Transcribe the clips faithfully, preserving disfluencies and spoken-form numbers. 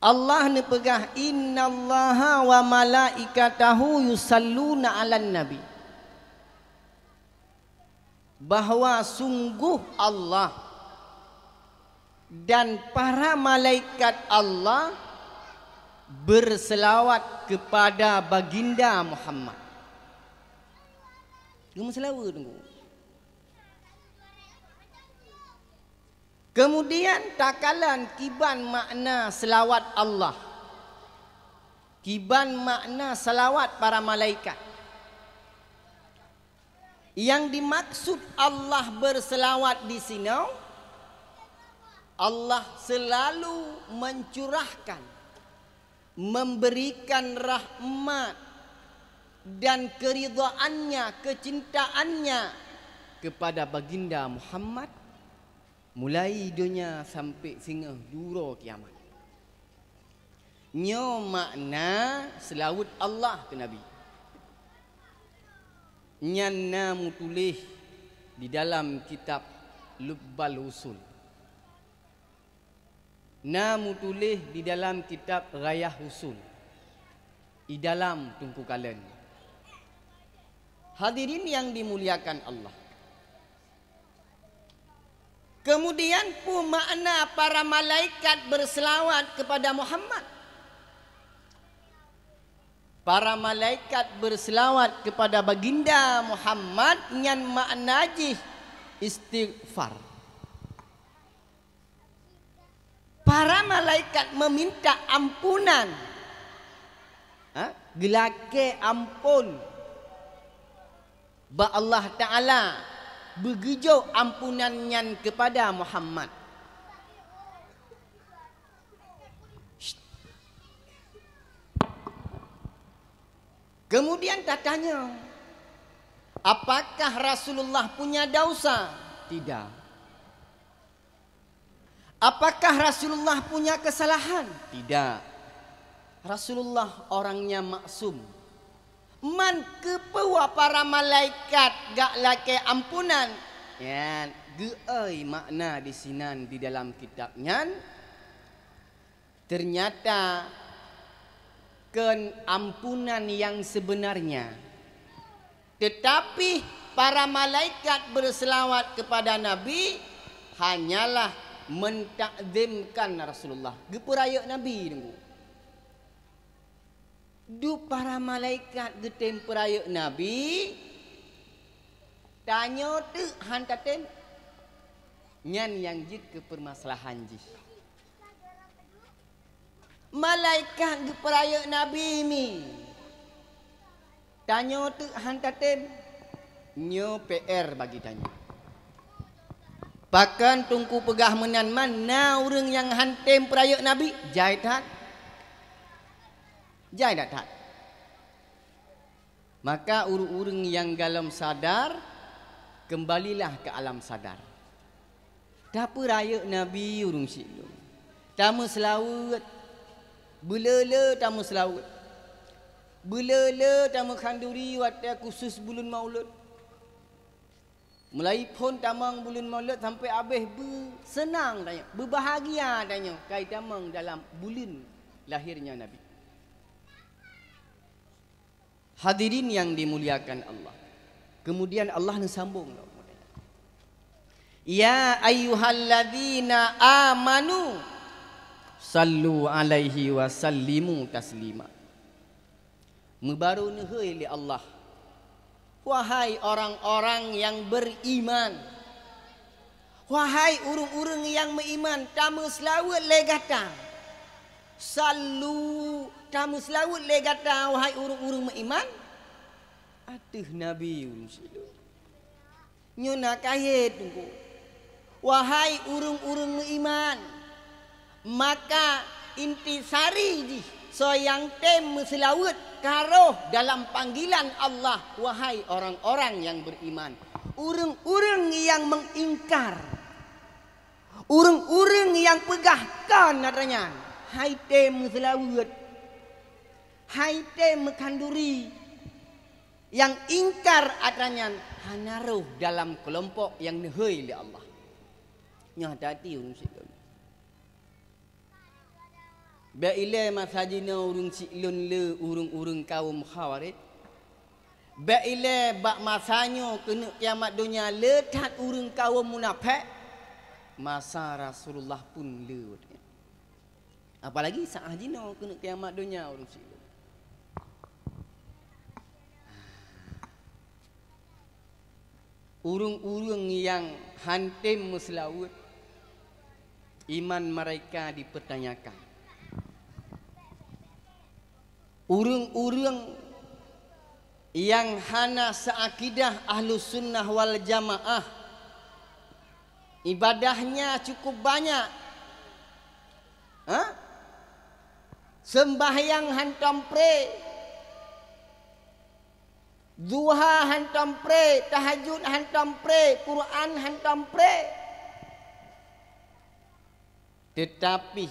Allah neupeugah, "Innallaha wa malaikatahu yusalluna 'alan nabi." Bahwa sungguh Allah dan para malaikat Allah berselawat kepada Baginda Muhammad. Geumeuseulaweuet teungku. Kemudian takalon kiban makna selawat Allah. Kiban makna selawat para malaikat. Yang dimaksud Allah berselawat di sinoe, Allah selalu mencurahkan, memberikan rahmat dan keridhaan-Nya, kecintaan-Nya kepada Baginda Muhammad, mulai donya sampai singoh duroe kiamat. Nyoe makna seulaweuet Allah keu Nabi. Nyan na meutuléh di dalam kitab Lubbal Usul. Na meutuléh di dalam kitab Ghayah Usul. Di dalam Teungku Kalon. Hadirin yang dimuliakan Allah. Kemudian, peue makna para malaikat berselawat kepada Muhammad? Para malaikat berselawat kepada Baginda Muhammad nyan makna jih istighfar. Para malaikat meminta ampunan, ha? Geulakée ampôn bak Allah Taala, beugeujok ampunan nyan keupada Muhammad. Kemudian tatanyong, apakah Rasulullah punya dosa? Tidak. Apakah Rasulullah punya kesalahan? Tidak. Rasulullah orangnya maksum. Man keupeue para malaikat geulakée ampunan? Nyan, geuéh makna di sinan di dalam kitab nyan. Ternyata kon ampunan yang sebenarnya. Tetapi para malaikat berselawat kepada Nabi hanyalah mentakzimkan Rasulullah, geupeurayeuk Nabi teungku. Dup para malaikat geutem peurayeuk Nabi, tanyoe teuk han tatem. Nyan nyang jeuet keu peumasalahan jih. Malaikat geupeurayeuk Nabi mi. Tanyoe teuk han tatem. Nyoe P R bagi tanyoe. Pakon Teungku peugah meunan man na ureuëng nyang han tem peurayeuk Nabi? Jai that. Jai that-that. Maka ureuëng-ureuëng nyang golom sadar, keumbalilah keu alam sadar. Tapeurayeuk Nabi ureuëng syiek lôn. Tameuseulaweuet. Beuleu-leu tameuseulaweuet. Beuleu-leu tameukhanduri watée khusus buleuen Maulud. Mulai phon tamong buleuen Maulud sampai abéh beuseunang tanyoe, beubahagia tanyoe kai tamong dalam buleuen lahirnya Nabi. Hadirin yang dimuliakan Allah. Kemudian Allah neusambong lom, "Ya ayyuhalladzina amanu sallu alaihi wa sallimu taslima." Meubaru neuhôi lé Allah, "Wahai orang-orang yang beriman, wahai ureuëng-ureuëng nyang meuiman, tameuseulaweuet lé gata." Sallu, tameuseulaweuet lé gata, wahai ureuëng-ureuëng meuiman. Ateueh Nabi ureuëng syiek lôn. Nyoe na kayée teungku. Wahai ureuëng-ureuëng meuiman, maka intisari jih soe nyang tem meuseulaweuet ka rhoh dalam panggilan Allah, wahai orang-orang yang beriman. Ureuëng-ureuëng nyang mengingkar, ureuëng-ureuëng nyang peugah kon atra nyan, hai tem meuseulaweuet, hai tem meukhanduri, nyang ingkar atra nyan hana rhoh dalam keulompok nyang neuhôi lé Allah. Nyoe hati-hati ureuëng syiek lôn. Bék ilée masa jinoe ureuëng siklon le ureuëng-ureuëng kawöm Khawarij. Bék ilée bak masa nyoe keuneuk kiamat donya le that ureuëng kawöm munafék. Masa Rasulullah pun le watée nyan. Apalagi saát jinoe keuneuk kiamat donya ureuëng siklon. Ureuëng-ureuëng nyang han tem meuseulaweuet, iman mereka dipertanyakan. Ureuëng-ureuëng nyang hana seuakidah Ahlus Sunnah wal Jamaah, ibadahnya cukup banyak. Ha? Seumbahyang hantom pré, duha hantom pré, tahajud hantom pré, Quran hantom pré. Teutapi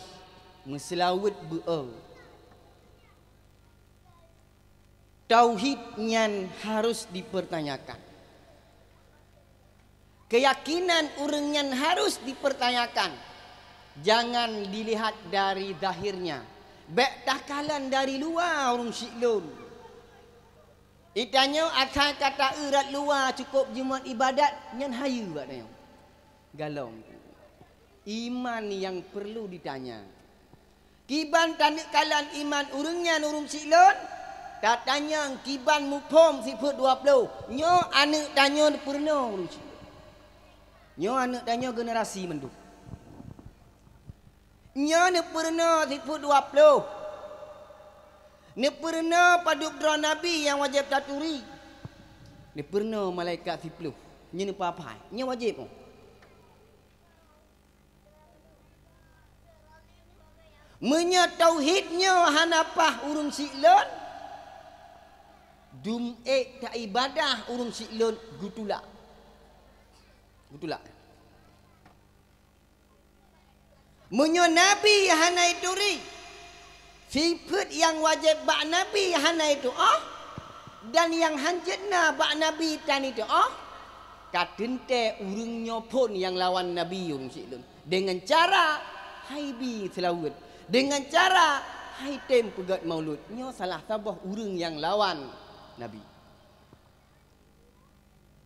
meuseulaweuet beu-o. Tauhid nyan harus dipertanyakan. Keyakinan ureuëng nyan harus dipertanyakan. Jangan dilihat dari zahirnya. Bék takalon dari luwa ureuëng siklon. Itanyoe asai ka ta-eu rot luwa cukup jimuat ibadat, nyan hayeue bak tanyoe. Galom. Iman nyang perlu ditanya. Kiban taneuk kalon iman ureuëng nyan ureuëng siklon, tatanyong kiban muphom sifeuet dua ploh. Nyoe aneuëk tanyoe neupeurunoe ureuëng siklon. Nyoe aneuëk tanyoe generasi mandum. Nyoe neupeurunoe sifeuet dua ploh. Neupeurunoe padub droe nabi nyang wajéb taturi. Neupeurunoe malaikat siploh. Nyoe neupapai. Nyoe wajéb, oh. Meunyoe tauhid nyoe hana paih ureuëng siklon, dum ék taibadah ureuëng siklon geutulak. Geutulak. Meunyoe nabi hana ituri, sifeuet nyang wajéb bak nabi hana ituoh, dan nyang hanjeuet na bak nabi tan ituoh, ka teuntée ureuëng nyoe phon nyang lawan nabi ureuëng siklon. Deungon cara hai bi seulaweuet, deungon cara hai tem peugét maulud, nyoe salah saboh ureuëng nyang lawan nabi.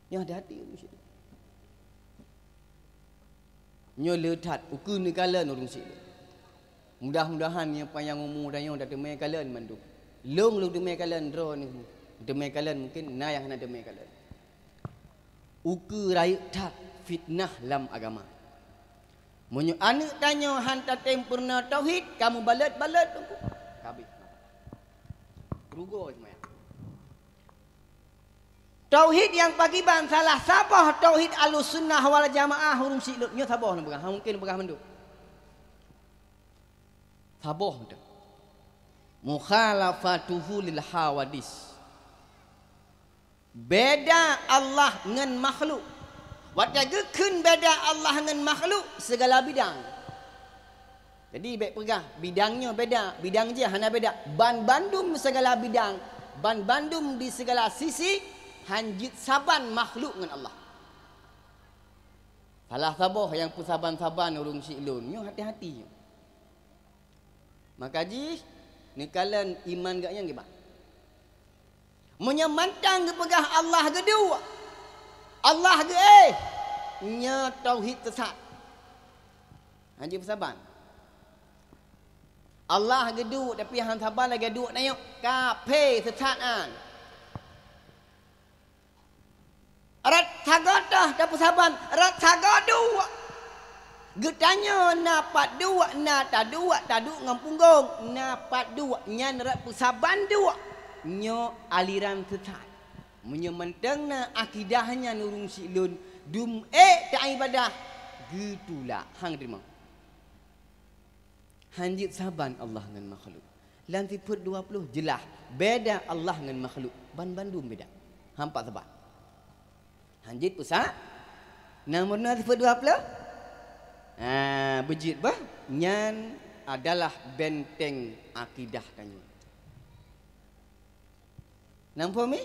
Nyoe hati-hati ureuëng siklon. Nyoe le that ukeue neukalon ureuëng siklon. Mudah-mudahan nyang panyang umu tanyoe tateumé kalon mandum. Lôn lôn teumé kalon droeneuh, teumé kalon mungken na nyang hana teumé kalon. Ukeue rayeuk that fitnah lam agama. Meunyoe aneuëk tanyoe han tatem peurunoe tauhid, ka mubalot-balot teungku. Ka habéh. Rugoe seumuanya. Tauhid nyang pakiban salah saboh tauhid Ahlussunnah wal Jamaah ureuëng siklon nyoe saboh neupeugah, ha, mungken neupeugah mandum. Saboh mantong. Mukhalafatuhu lil hawadis. Beda Allah ngon makhluk. Watée geukheun beda Allah ngon makhluk, sigala bidang. Jadi bék peugah bidang nyoe beda, bidang jih hana beda. Ban bandum sigala bidang, ban bandum di sigala sisi, han jeuet saban makhluk ngon Allah. Salah saboh nyang peusaban-saban ureuëng siklon nyoe hati-hati nyoe. Maka jih neukalon iman geuh nyang kiban. Meunyoe mantong geupeugah Allah geuduek, Allah geuéh, nyoe tauhid sesat. Han jeuet peusaban. Allah geuduek tapi han saban lagée duek nyoe, kafé sesat nyan. Rot sagoe toh tapeusaban, rot sagoe duek. Geutanyoe na pat duek, na taduek, taduek ngon punggong, na pat duek, nyan rot peusaban duek. Nyoe aliran sesat. Meunyoe mantong na akidah nyan ureuëng siklon, dum ék taibadah, geutulak, han teurimong. Han jeuet saban Allah ngon makhluk. Lam sifeuet dua ploh jeulaih beda Allah ngon makhluk, ban bandum beda. Han pat saban. Han jeuet peusa-, na meunan sifeuet dua ploh? Ha, beujeuet bah, nyan adalah benteng akidah tanyoe. Namphom mi?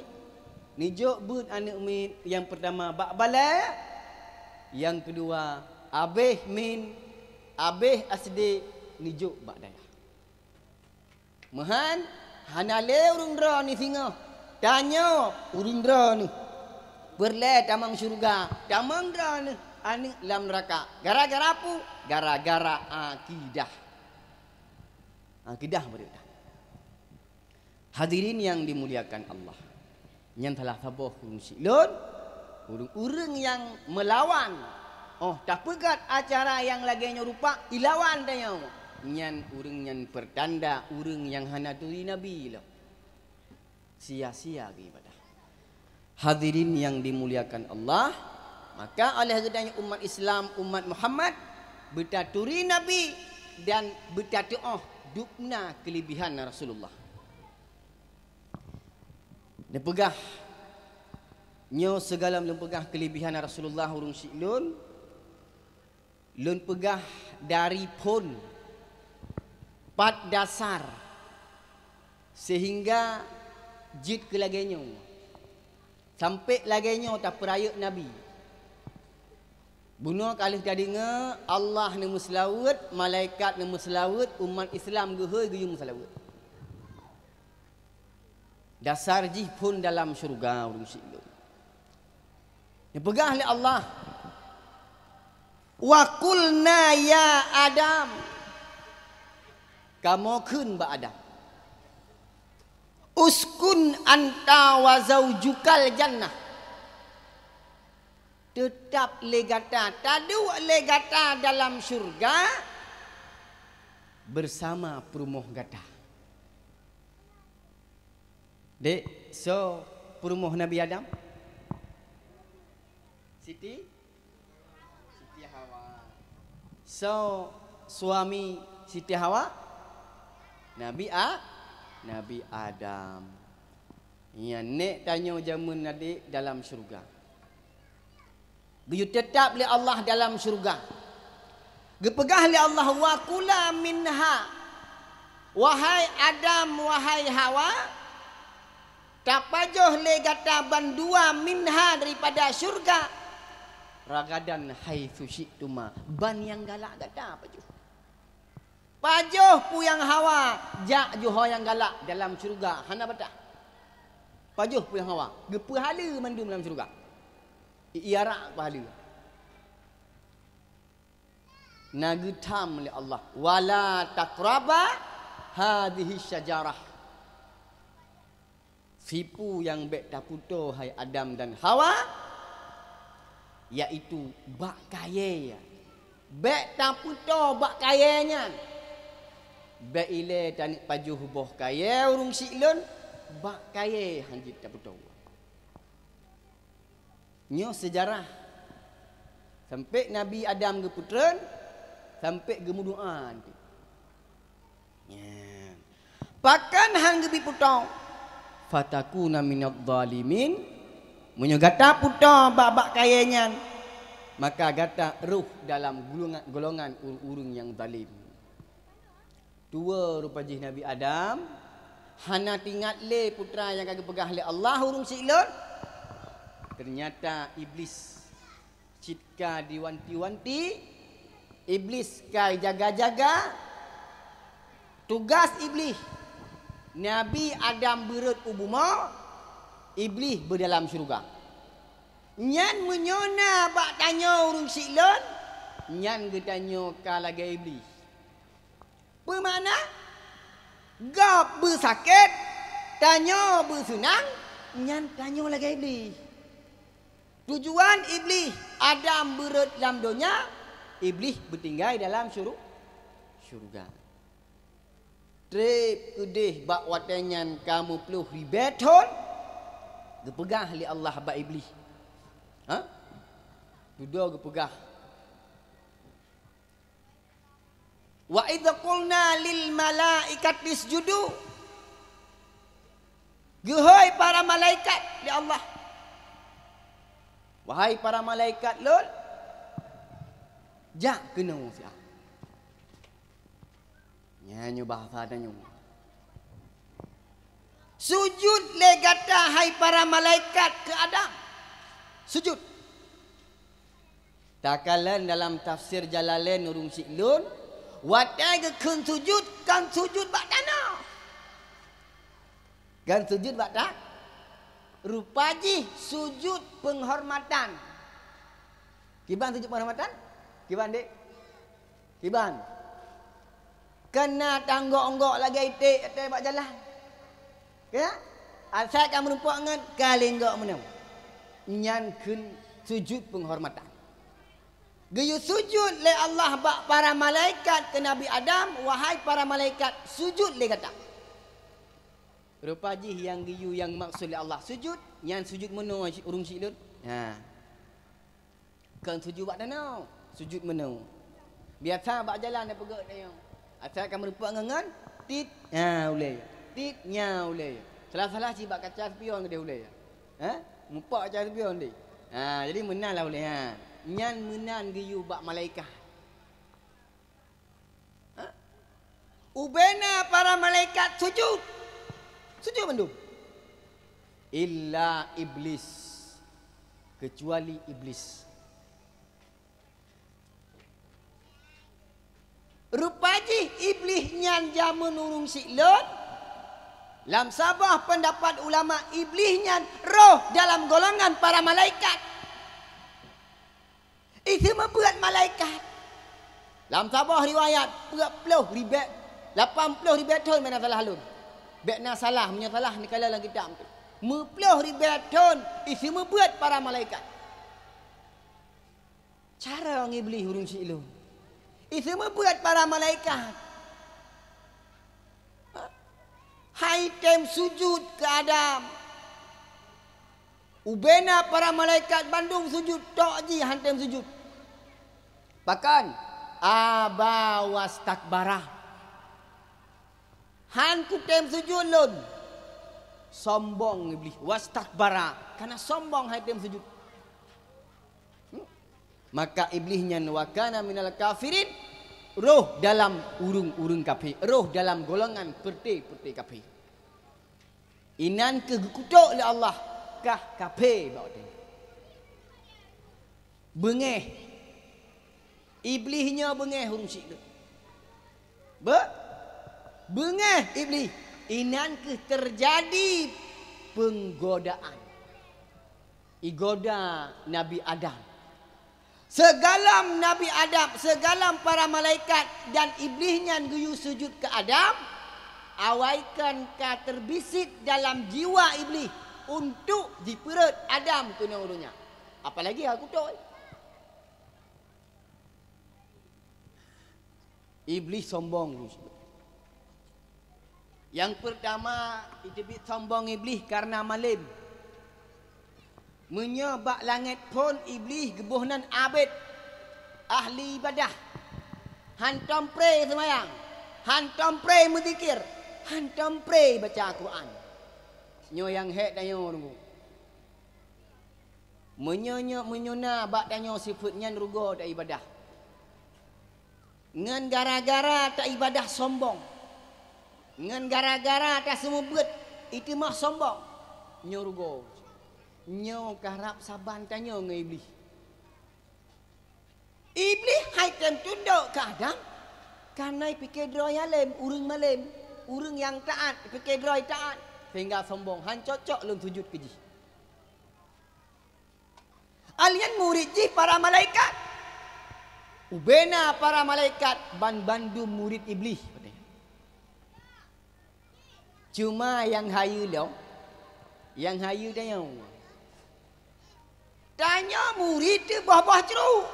Neujok beuet aneuëk miet nyang peurtama bak balée, nyang keudua abéh min, abéh SD neujok bak dayah. Meuhan, hana lé ureuëng droeneueh singoh. Tanyoe ureuëng droeneueh. Peureulée tamong syeuruga, tamong droeneueh aneuëk lam neuraka. Gara-gara peue? Gara-gara akidah. Akidah beureudah. Hadirin yang dimuliakan Allah, nyan salah saboh ureuëng siklon, ureuëng-ureuëng nyang meulawan. Oh, tapeugét acara nyang lagée nyoe rupa ilawan tanyoe, nyan ureuëng nyan peurtanda ureuëng nyang hana turi Nabi lom. Sia-sia geuibadah. Hadirin yang dimuliakan Allah, maka oleh geutanyoe umat Islam, umat Muhammad, beutaturi Nabi dan beutateuoh dubna keulebihan Rasulullah. Neupeugah nyoe sigohlom lôn peugah keulebihan Rasulullah ureuëng siklon, lôn peugah dari phon pat dasar sehingga jeuet keu lagée nyoe. Sampai lagée nyoe tapeurayeuk Nabi. Bunoe ka lheueh tadeungoe Allah neumeuseulaweuet, malaikat neumeuseulaweuet, umat Islam geuhôi geuyue meuseulaweuet. Dasar jih phon dalam syeuruga ureuëng siklon. Neupeugah lé Allah, "Wa qulna ya Adam," kamoe kheun bak Adam, "Uskun anta wa zaujukal jannah." Teutab lé gata, taduek lé gata dalam syeuruga beusama peurumoh gata. Dek, soe peurumoh Nabi Adam? Siti? Siti Hawa. Soe suami Siti Hawa? Nabi A-, Nabi Adam. Nyan nék tanyoe jameun na dek dalam syeuruga. Geuyue teutab lé Allah dalam syeuruga. Geupeugah lé Allah, "Wa kula minha." Wahai Adam, wahai Hawa, tapajoh lé gata bandua minha daripada syeuruga. Ragadan haitsu syi'tuma, ban nyang galak gata pajoh. Pajoh peue nyang hawa, jak joh ho nyang galak dalam syeuruga, hana batat. Pajoh peue nyang hawa, geupeuhaleue mandum lam syeuruga. I-, iarak peuhaleue. Na geutham lé Allah, "Wala taqraba hadhihi syajarah." Sipu nyang bék taputô hai Adam dan Hawa, yaitu bak kayée. Bék taputô bak kayée nyan. Bék ilée taneuk pajoh boh kayée ureuëng siklon, bak kayée hanjeuet taputô. Nyoe seujarah. Sampai Nabi Adam geupeutreun, sampai geumeudoá. Nyan. Pakon han geubi putong? Fatakuna minadh dhalimin. Meunyoe gata putong bak-bak kayée nyan, maka gata rôh dalam gulungan, golongan ureuëng-ureuëng nyang zalim. Tuwoe rupa jih Nabi Adam, hana teuingat lé putra nyang ka geupeugah lé Allah ureuëng siklon. Teunyata Iblih cit ka diwanti-wanti, Iblih ka jaga-jaga. Tugaih Iblih, Nabi Adam beureuet u bumoe, Iblih beudalam syeuruga. Nyan meunyoe na bak tanyoe ureuëng siklon, nyan geutanyoe ka lagée Iblih. Peue makna? Gob beusakét, tanyoe beuseunang, nyan tanyoe lagée Iblih. Tujuan Iblih, Adam beureuet lam donya, Iblih beutinggai dalam syuru-, syeuruga. Treb keudeh bak watée nyan ka meuploh ribée thon, geupeugah lé Allah bak Iblih. Ha? Dudoe geupeugah, "Wa idh qulna lil malaikati isjudu." Geuhôi para malaikat lé Allah, "Wahai para malaikat lôn, jak keunoe siat." Nyan nyoe bahasa tanyoe. Sujut lé gata hai para malaikat keu Adam. Sujut. Takalon dalam tafsir Jalalain ureuëng siklon, watée geukheun sujut, kon sujut bak tanoh. Kan sujud bak ta-, rupa jih sujud penghormatan. Kiban sujud penghormatan? Kiban, dek? Kiban. Keu na tanggok-onggok lagée iték até bak jalan. Ya? Asai ka meurumpok ngon ka linggok meunoe. Nyan kheun sujud penghormatan. Geuyue sujud lé Allah bak para malaikat keu Nabi Adam, "Wahai para malaikat, sujud lé gata." Rupa jih nyang geuyue nyang maksud lé Allah sujud, nyan sujud meunoe ureuëng syiek lôn. Ha. Kon sujud bak tanoh, sujud meunoe. Biasa bak jalan na peugét tanyoe. Asai ka meurumpok ngon, ngon, tit, ha, ulée. Tit, nya, ulée. Salah-salah cit bak kaca spion keudeh ulée. Ha? Meupak kaca spion deh. Ha, jadi meunan lah ulée, ha. Nyan meunan geuyue bak malaikat. Ha? Ubena para malaikat sujud. Sujud mandum. Illa Iblis. Kecuali Iblis. Rupa jih Iblis nyan jameun ureuëng syiek lôn. Lam saboh peundapat ulama, Iblis nyan roh dalam golongan para malaikat. Iseumeubuet malaikat. Lam saboh riwayat, peuet ploh ribée, lapan ploh ribée thon, meunyoe salah lôn. Bék na salah, meunyoe salah neukalon lam kitab tu. Meuploh ribée thon iseumeubuet para malaikat. Carông Iblih ureuëng syiek lôn. Iseumeubuet para malaikat. Hai tem sujud keu Adam. Ubena para malaikat bandum sujud, tok jih han tem sujud. Pakon? Aba wastakbara. Han kutem sujud lôn. Sombong Iblih, wastakbara, karena sombong hai tem sujud. Hmm? Maka Iblih nyan wa kana minal kafirin, roh dalam ureuëng-ureuëng kafé, roh dalam golongan peureute-peureute kafé. Inan keuh geukutok lé Allah kah kafé bak watée nyan. Beungéh. Iblih nyoe beungéh ureuëng syiek lôn. Be-, beungéh Iblih. Inan keuh teujadi peunggodaan. Igoda Nabi Adam. Sigohlom Nabi Adam, sigohlom para malaikat dan Iblih nyan geuyue sujud keu Adam, awai kon ka teubisit dalam jiwa Iblih untuk jipeureuet Adam keunoe donya. Apalagi aku toi. Iblih sombong. Nyang peurtama, iteubiet sombong Iblih kareuna malem. Meunyoe bak langét phon Iblih geuboh nan abét, ahli ibadah, hantom pré seumayang, hantom pré meuzikir, hantom pré baca Quran. Nyoe nyang hék tanyoe, Teungku. Meunyoe nyoe, meunyoe na bak tanyoe sifeuet nyan, rugoe taibadah. Ngon gara-gara taibadah sombong, ngon gara-gara taseumeubuet itimah sombong, nyoe rugoe. Nyoe karab saban tanyoe ngon Iblih. Iblih hai tem tundok keu Adam, kareuna ipike droe nyang lém, ureuëng malém, ureuëng nyang taát, ipike droe taát, sehingga sombong, han cocok lôn sujud keu jih. Alian murit jih para malaikat. Ubena para malaikat ban bandum murit Iblih. Cuma nyang hayeue lom, nyang hayeue tanyoe. Tanyoe murit teuh boh-boh cru.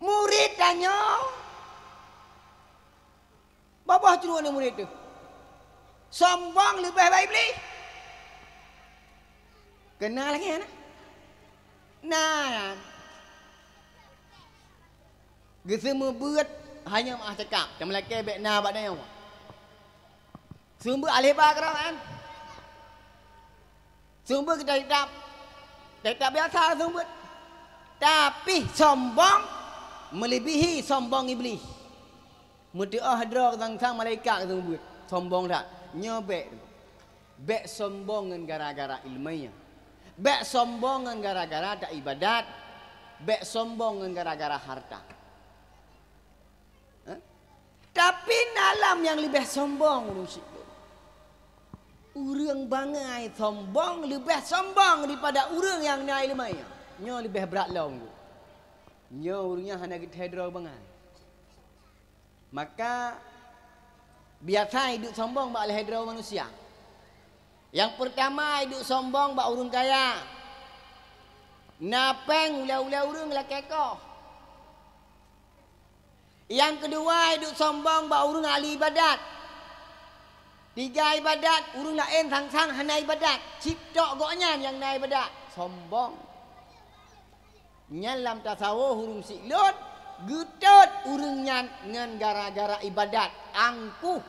Murit tanyoe boh-boh cru aneuëk murit teuh. Sombong leubeh bak Iblih. Keuna lagée nyan? Na nyan. Geuseumeubuet hanya meuah cakap, teuma lakée bék na bak tanyoe. Seumeubeuet aleh ba keudroe kan? Seumeubeuet kita kitab. Kitab biasa seumeubeuet. Tapi sombong meulebihi sombong Iblih. Meuteuoh droe sang-sang malaikat seumeubeuet. Sombong that. Nyoe bék. Bék sombong ngon gara-gara iéleumé. Bék sombong ngon gara-gara taibadat. Bék sombong ngon gara-gara hareuta. Hah? Tapi na lam nyang leubeh sombong ureuëng syiek lôn. Ureuëng bangai sombong leubeh sombong daripada ureuëng nyang na iéleumé. Nyoe leubeh brat lom. Nyoe ureuëng nyang hana geuthèe droe bangai. Maka, biasa iduek sombong bak lhèe droe manusia. Nyang peurtama iduek sombong bak ureuëng kaya. Na péng ulèe-ulèe ureuëng lakèe koh. Nyang keudua iduek sombong bak ureuëng ahli ibadat. Tiga ibadat, ureuëng laén sang-sang hana ibadat. Cit tok gobnyan nyang na ibadat. Sombong. Nyan lam tasawôh ureuëng siklot, geutot ureuëng nyan ngon gara-gara ibadat. Angkuh.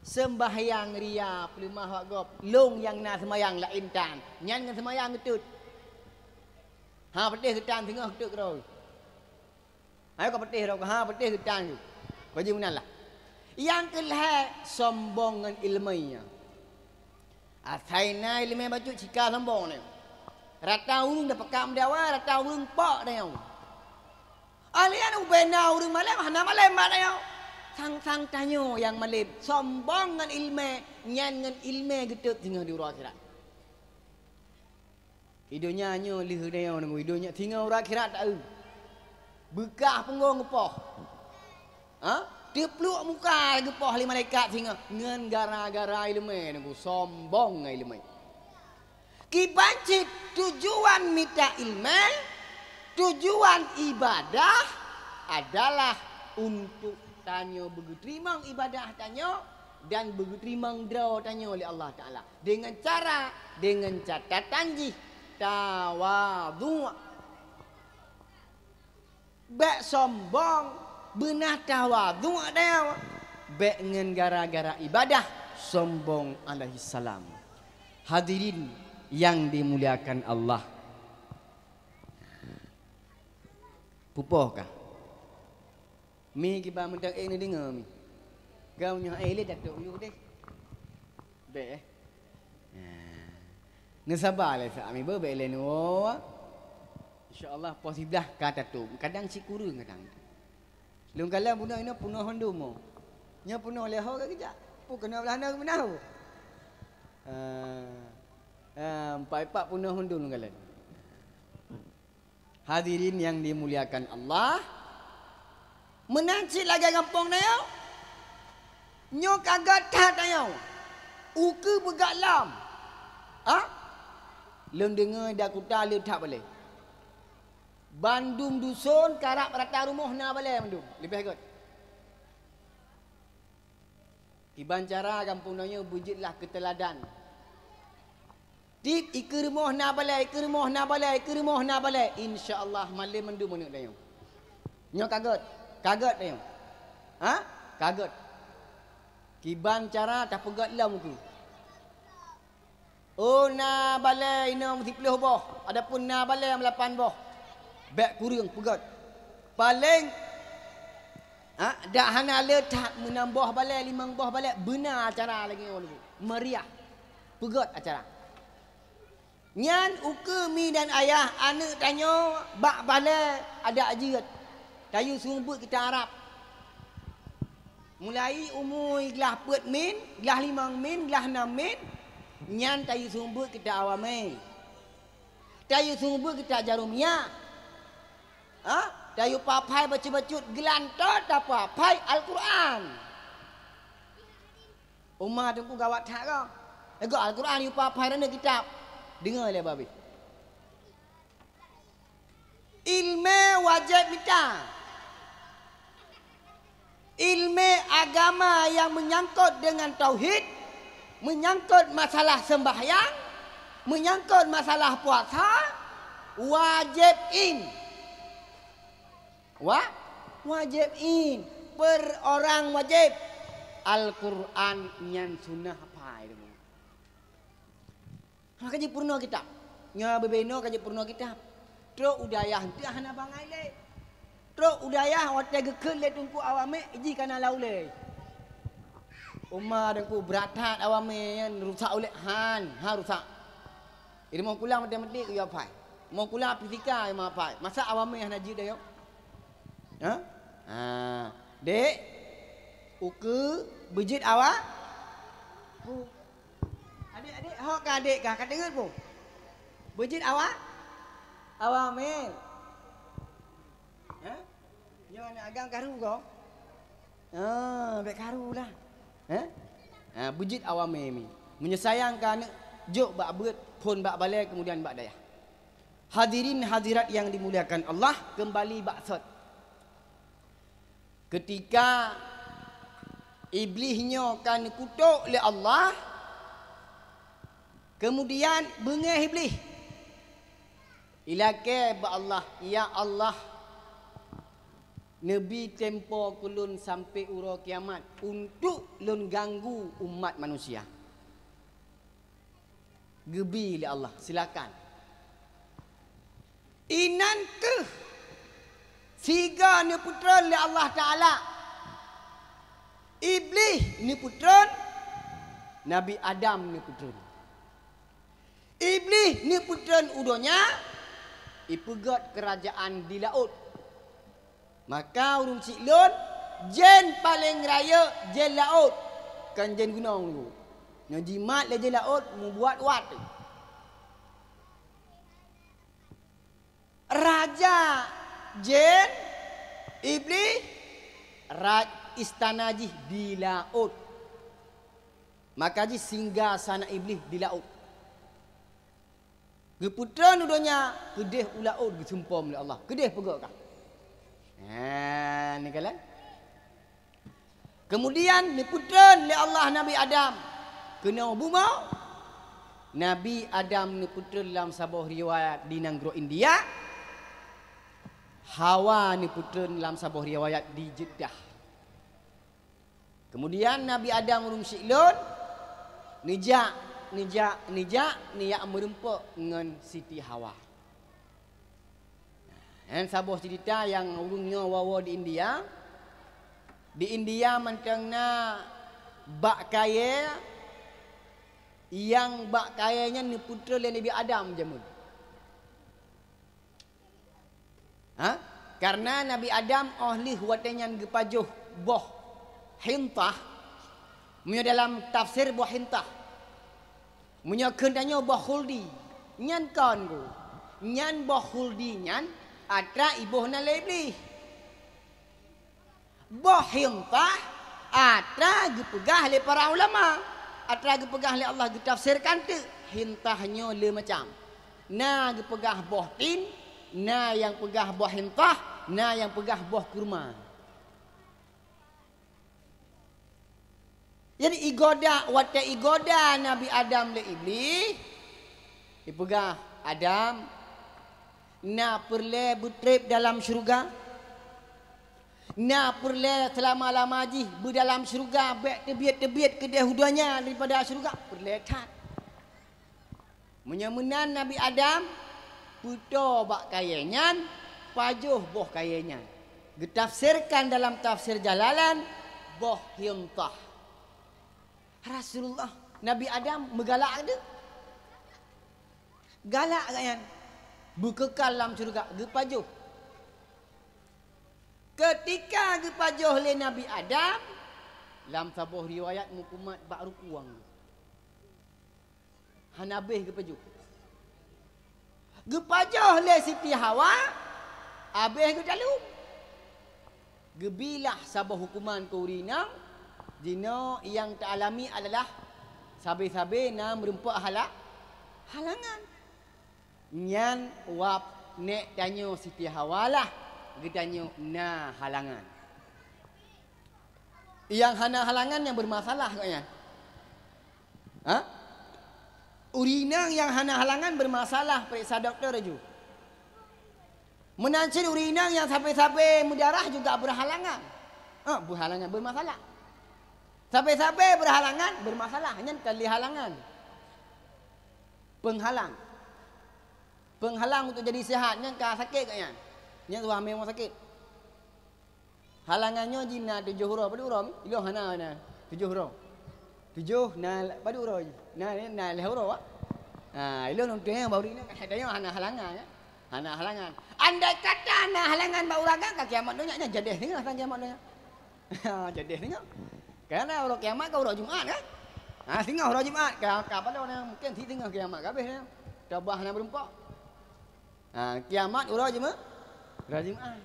Seumbahyang ria, peuleumah bak gob. Lôn nyang na seumayang laén tan. Nyan ngon seumayang geutot. Ha, peudeh geutan singoh geutot keudroe. Hai ka peudeh droe, ha, peudeh geutan. Ka jimeunan lah. Nyang keulhèe sombong ngon iéleumé. Asai na iéleumé bacut cika sombong nyoe. Rata ureuëng dak peugah meudawa, rata ureuëng pok nyoe. Alèh nyan ubena ureuëng malém, hana malém bak nyoe. Sang-sang tanyoe nyang malém, sombong ngon iéleumé, nyan ngon iéleumé geutot singoh di uroe akhirat. Di donya nyoe lheueh nyoe nunggu, di donya singoh uroe akhirat taeu. Beukah punggong geupoh. Ha? Teupluek muka geupoh lé malaikat singoh ngon gara-gara iéleumé nunggu, sombong ngon iéleumé. Kiban cit tujuan mita iéleumé, tujuan ibadah adalah untuk tanyoe beugeuteurimong ibadah tanyoe dan beugeuteurimong droe tanyoe lé Allah Taala. Dengan cara, dengan catatan jih tawadhu'. Bék sombong, beuna tawadhu' dayeuh. Bék ngon gara-gara ibadah sombong alaihissalam. Hadirin yang dimuliakan Allah. Pupoh kah? Mi kiban mantong ék neudeungoe mi. Gam nyoe ék lé datuk yue deh. Bék eh. Nah. Neusaba lé sa mi beu bék lé nuwoe. Insya Allah poh siblah ka tatôb. Kadang sikureueng kadang. Lôn kalon bunoe inoe peunoh mandum mo. Nyoe peunoh lé ho ka geujak. Peue keunoe blah na geumeunah. Ah. Ah, empat-empat peunoh mandum lôn kalon. Hadirin yang dimuliakan Allah, meunan cit lagèe gampông nyoe, nyoe ka gèt that nyoe, ukeue peugah lom. Ha? Lôn deungoe di kuta le that balè. Bandum duson karab rata rumoh na balè mandum, leubeh gèt. Kiban cara gampông tanyoe beujeuet lah keu teuladan. Tiep ikeue rumoh na balè, ikeue rumoh na balè, ikeue rumoh na balè. Insya Allah malem mandum aneuk tanyoe. Nyoe ka gèt, ka gèt tanyoe. Ha? Ka gèt. Kiban cara tapeugèt lom ukeue. Oh, na balè inong siplôh boh, adapun na balè meulapan boh. Bèk kureueng peugèt. Paleng, ha, dak hana le that meunam boh balè, limong boh balè, beuna acara lagèe nyoe lagèe. Meriah. Peugèt acara. Nyan ukeue mi dan ayah aneuk tanyoe bak balè adak jeuet. Tayue seumeubeuet kita Arab. Mulai umui glah peuet min, glah limong min, glah nam min, nyan tayue seumeubeuet kita awamé. Tayue seumeubeuet kita jarumia. Ha? Tayue paphai bacut-bacut geulantoe tapaphai Al-Qur'an. Uma teungku gawat that ko. Ego Al-Qur'an yue paphai droeneuh kitab. Deungoe lé babeh. Ilmé wajéb mita. Ilmé agama nyang meunyangkot deungon tauhid, meunyangkot masalah seumbahyang, meunyangkot masalah puasa, wajéb in. Wa-, wajéb in. Per orang wajéb. Al-Qur'an nyan sunnah apai deungon. Ha, ka jipeurunoe kitab. Nyoe bubena ka jipeurunoe kitab. Trok u dayah eunteuk hana bangai lé. Trok u dayah watèe geukheun lé teungku awamé jih kana lau lé. Uma teungku brat that awamé nyan rusak ulèe han, ha rusak. Di rumoh kulang matematik yue apai. Rumoh kulang fisika yue apai. Masa awamé hana jeuet dayah? Ha? Ha. Dek, ukeue beujeuet awa-, Adék, hok ka adék kah, ka deungon peue? Beujeuet awa-, awamil. Ha? Nyoe aneuk agam karu ko? Ah, bèk karu lah. Ha? Ha, beujeuet awamil mi. Meunyoe sayang keu aneuk, jok bak beuet, phon bak balè, kemudian bak dayah. Hadirin hadirat yang dimuliakan Allah, kembali bak sot. Keutika Iblih nyoe ka neukutok lé Allah, kemudian beungéh Iblih. Ilakèe bak Allah, "Ya Allah, neubi tempo keu lôn sampoe uroe kiamat untuk lôn ganggu umat manusia." Geubi lé Allah, silakan. Inan keuh sigoe neupeutreun lé Allah Taala. Iblih neupeutreun, Nabi Adam neupeutreun. Iblih neupeutreun u donya, ipeugöt keurajaan di laôt. Maka ureueng syiek lôn, jén paleng rayeuk jén laôt, kon jén gunong lôn. Nyoe jimat lé jén laôt, mubuat wat. Raja jén, Iblih, raj-, istana jih di laôt. Maka jih singgahsana Iblih di laôt. Geupeutreun u donya, keudeh u laôt geusumpom lé Allah. Keudeh peugöt kah? Ha, neukalon. Keumudian neupeutreun lé Allah Nabi Adam keunoe bumoe. Nabi Adam neupeutreun lam saboh riwayat di nanggroe India. Hawa neupeutreun lam saboh riwayat di Jeddah. Keumudian Nabi Adam ureueng syiek lôn neujak, neujak, neujak, neujak meureumpok ngon Siti Hawa. Nyan saboh ceurita nyang ureueng nyoe woe-woe di India. Di India mantong na bak kayèe, nyang bak kayèe nyan neupeutreun lé Nabi Adam jameun. Ha? Kareuna Nabi Adam óh lheueh watèe nyan geupajoh boh hintah, meunyoe dalam tafsir boh hintah, meunyoe kheun tanyoe boh khuldi, nyan kon, Bu. Nyan boh khuldi nyan atra iboh na lé Iblih. Boh hintah atra geupeugah lé para ulama, atra geupeugah lé Allah geutafsirkan teuk, hintah nyoe le macam. Na geupeugah boh tin, na nyang peugah boh hintah, na nyang peugah boh kurma. Jadi igoda, watèe igoda Nabi Adam lé Iblih, ipeugah, "Adam, na peureulèe beutrép dalam syeuruga? Na peureulèe seulama-lama jih beudalam syeuruga, bèk teubiet-teubiet keudeh u donya daripada syeuruga?" Peureulèe that. Meunyoe meunan Nabi Adam, peutoe bak kayèe nyan, pajoh boh kayèe nyan. Geutafsirkan dalam tafsir Jalalain, boh hintah. Rasulullah, Nabi Adam meugalak teuh. Galak gobnyan. Beukeukal lam syeuruga, geupajoh. Keutika geupajoh lé Nabi Adam, lam saboh riwayat meukumat bak rukueng. Hana abéh geupajoh. Geupajoh lé Siti Hawa, abéh geutaleuem. Geubilah saboh huköman keu ureueng inong, jinoe nyang taalami adalah sabe-sabe na meureumpok hala-, halangan. Nyan wab nèk tanyoe Siti Hawa lah, geutanyoe na halangan. Nyang hana halangan nyang beureumasalah kok nyan. Ha? Ureueng inong nyang hana halangan beureumasalah, peuriksa dokto laju. Meunan cit ureueng inong nyang sabe-sabe meudarah juga beurhalangan. Ha, beurhalangan, beureumasalah. Sabe-sabe beurhalangan, beureumasalah. Nyan kon lé halangan. Peunghalang. Peunghalang untuk jadi sihat, nyan ka sakét kok nyan. Nyan tuha memang sakét. Halangan nyoe jih na tujoh uroe, padub uroe mi? Ilôn hana, na tujoh uroe. Tujoh na padub uroe jih? Na, na lhèe uroe, Wak. Ha, ilôn lôn tueng baru inong, tanyoe hana halangan, ya. Hana halangan. Andai kata na halangan bak ureueng agam, ka kiamat donya, nyan jadeh singoh sang kiamat donya. Ha, jadeh singoh. Karena uroe kiamat kan uroe Jumat, kan? Ha, singoh uroe Jumat ka, ka padum na, mungkin singoh kiamat ka habéh na. Tabah na meurumpok. Ha, kiamat uroe Jumat, uroe Jumat.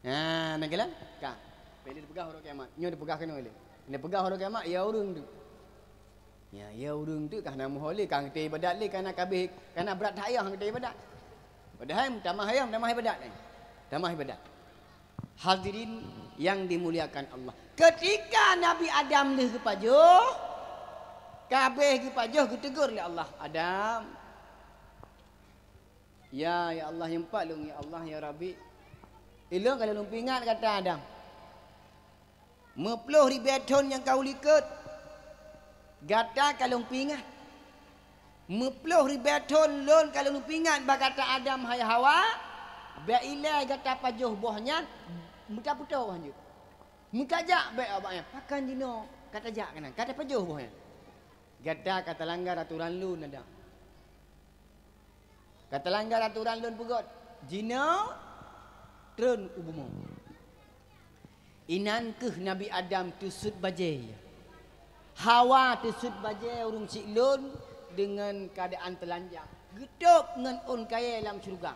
Ha, na kalon? Ka. Pih lé dipeugah uroe kiamat. Nyoe dipeugah keunoe lé. Dipeugah uroe kiamat, ya ureuëng tu. Ya, ya ureuëng tu ka na meuho lé, ka geutée ibadat lé, ka na kabéh, ka na brat that ayah geutée ibadat. Padahai tamah ayah, tamah ibadat, eh. Tamah ibadat. Hadirin yang dimuliakan Allah. Ketika Nabi Adam lheueh geupajoh, kabéh geupajoh, geutegur lé Allah, "Adam." "Ya, ya Allah, nyang pat lôn, ya Allah, ya Rabbi. Ilôn ka lôn peuingat gata, Adam. Meuploh ribée thon nyang ka u likot, gata ka lôn peuingat. Meuploh ribée thon lôn ka lôn peuingat bak gata Adam hai Hawa, bék ilée gata pajoh boh nyan, meuta putôh hanjeuet. Meutajak bék awak nyan, pakon jinoe ka tajak keunan, ka tapajoh boh nyan. Gata ka talanggar atoran lôn, Adam. Ka talanggar atoran lôn peugét, jinoe treun u bumoe." Inan kheueh Nabi Adam teusut bajée. Hawa teusut bajée ureuëng siklon deungon keuadaan teulanjang. Geutôb ngon ôn kayée lam syeuruga.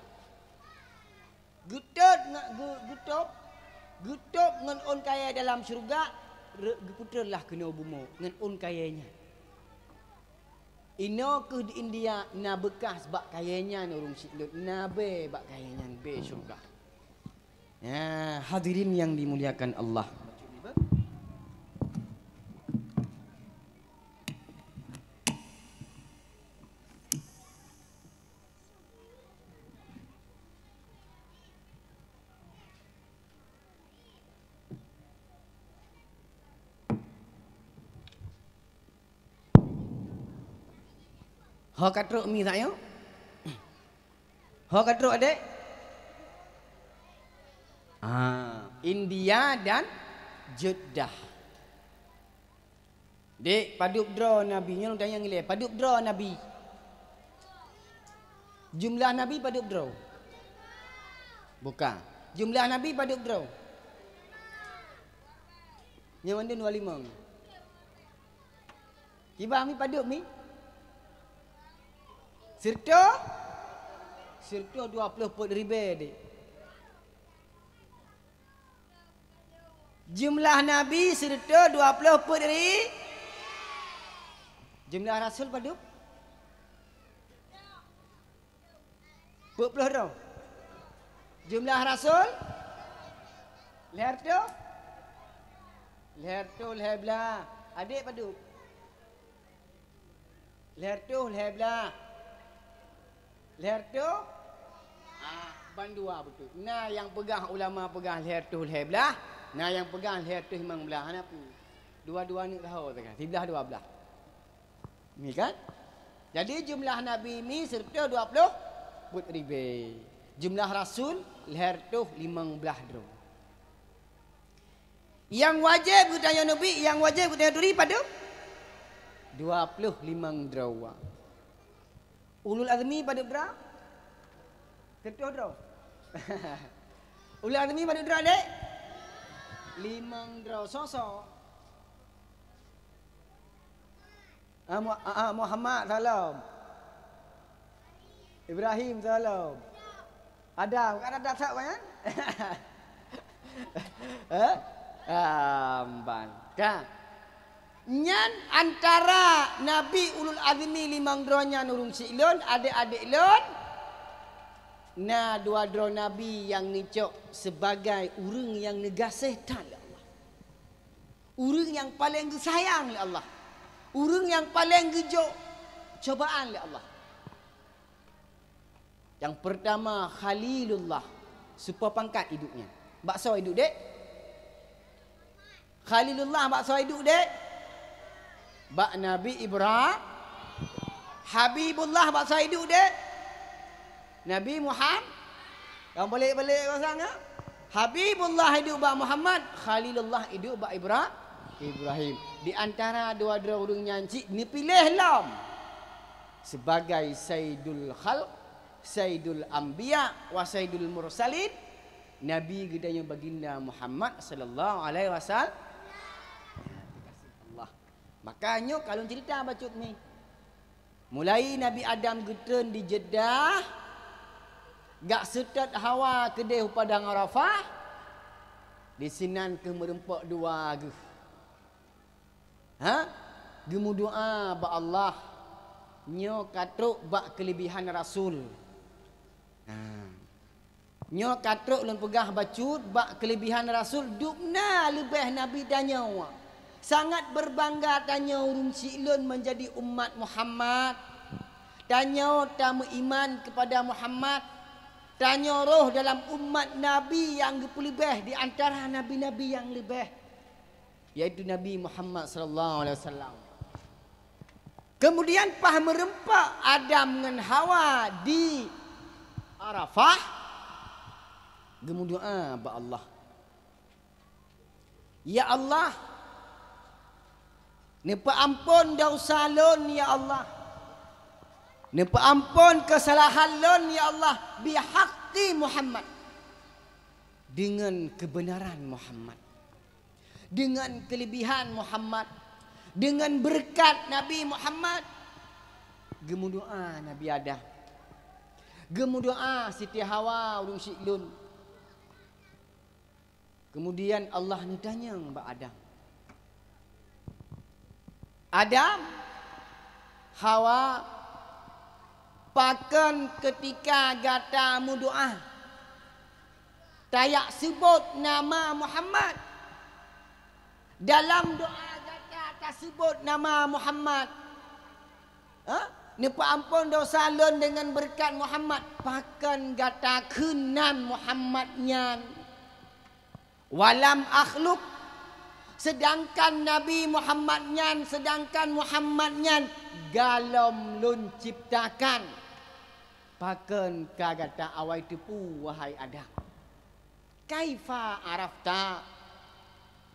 Geutôb ngon, geu-, geutôb, geutôb ngon ôn kayée dalam syeuruga, re-, geupeutrön lah keunoe bumoe ngon ôn kayée nyan. Inoe kheueh di India na beukas bak kayée nyan ureuëng siklon, na bée bak kayée nyan, bée syeuruga. Ya, hadirin yang dimuliakan Allah. Ho ka trok mi sayoe? Ho ka trok, adek? Ah, India dan Jeddah. Dek, padub droe Nabi? Nyoe tanyong ilée, padub droe Nabi? Jumlah Nabi padub droe? Bukan. Jumlah Nabi padub droe? Nyoe mandum dua limong. Kiban mi padub mi? Sireutoh? Sireutoh dua ploh peuet ribée, dek. Jumlah nabi sireutoh dua ploh peuet ri-, jumlah rasul padub? Peuet ploh droe. Jumlah rasul? Lhèe reutôh? Lhèe reutôh lhèe blah. Adek padub? Lhèe reutôh lhèe blah. Lhèe reutôh? Ah, ban dua beutôi. Na nyang peugah, ulama peugah lhèe reutôh lhèe blah, na nyang peugah lhèe reutôh limong blah. Hana peue. Dua-dua neuk saho teuka. Siblah dua blah. Ni kan? Jadi jumlah nabi mi sireutoh dua ploh peuet ribèe. Jumlah rasul lhèe reutôh limong blah droe. Nyang wajéb geutanyoe neubi, nyang wajéb geutanyoe turi padub? Dua ploh limong droe. Ulul azmi padub droe? Sireutoh droe. Ulul azmi padub droe, dek? Limong droe. Soe-soe? Ah, Mu-, ah, ah, Muhammad, salam. Ibrahim, salam. Adam, kan ada tak, kan? Eh? Amban. Kan? Nyan antara nabi ulul azmi limong droe nyan ureueng siklon, adek-adek lôn, na dua droe nabi nyang neucok sebagai ureueng nyang neugaséh that lé Allah. Ureueng nyang paleng geusayang lé Allah. Ureueng nyang paleng geujok cobaan lé Allah. Nyang peurtama Khalilullah, seupôt pangkat idup nyan. Bak soe idup, dek? Khalilullah bak soe idup, dek? Bak Nabi Ibra-, Habibullah bak soe idup, dek? Nabi Muham-, nyang balek-balek kosong, ya? Habibullah idup bak Muhammad, Khalilullah idup bak Ibra-, Ibrahim. Di antara dua droe ureueng nyan cit neupiléh lom sebagai Saidul Khalq, Saidul Anbiya wa Saidul Mursalin, Nabi geutanyoe Baginda Muhammad sallallahu alaihi wasallam. Allah. Maka nyoe ka lôn ceurita bacut mi. Mulai Nabi Adam geutreun di Jeddah, gak seutôt Hawa keudeh u Padang Arafah, disinan keuh meureumpok dua geuh. Ha? Geumeudoá bak Allah. Nyoe ka trok bak keuleubihan Rasul. Ha. Nyoe ka trok lôn peugah bacut bak keuleubihan Rasul, dubna leubeh Nabi tanyoe. Sangat berbangga tanyoe ureuëng siklon menjadi umat Muhammad. Tanyoe tameuiman kepada Muhammad. Tanyoe roh dalam umat Nabi nyang geupeuleubeh di antara nabi-nabi nyang leubeh, yaitu Nabi Muhammad sallallahu alaihi wasallam. Kemudian paih meureumpok Adam ngon Hawa di Arafah, geumeudoá bak Allah, "Ya Allah, neupeuamphon desya lôn, ya Allah. Neupeuamphon keusalahan lôn, ya Allah, bihaqqi Muhammad, deungon keubeunaran Muhammad." Deungon keuleubihan Muhammad, deungon beureukat Nabi Muhammad, geumeudoá Nabi Adam, geumeudoá Siti Hawa ureuëng siklon. Kemudian Allah neutanyong bak Adam, "Adam, Hawa, pakon keutika gata meudoá, tajak seubot nama Muhammad? Dalam doá gata taseubot nama Muhammad, ha? Neupeuamphon desya lôn deungon beureukat Muhammad. Pakon gata kheun nan Muhammad nyan?" "Walam akhluk, seudangkan Nabi Muhammad nyan, seudangkan Muhammad nyan golom lôn ciptakan." "Pakon ka gata awai teupeu, wahai Adam? Kaifa arafta?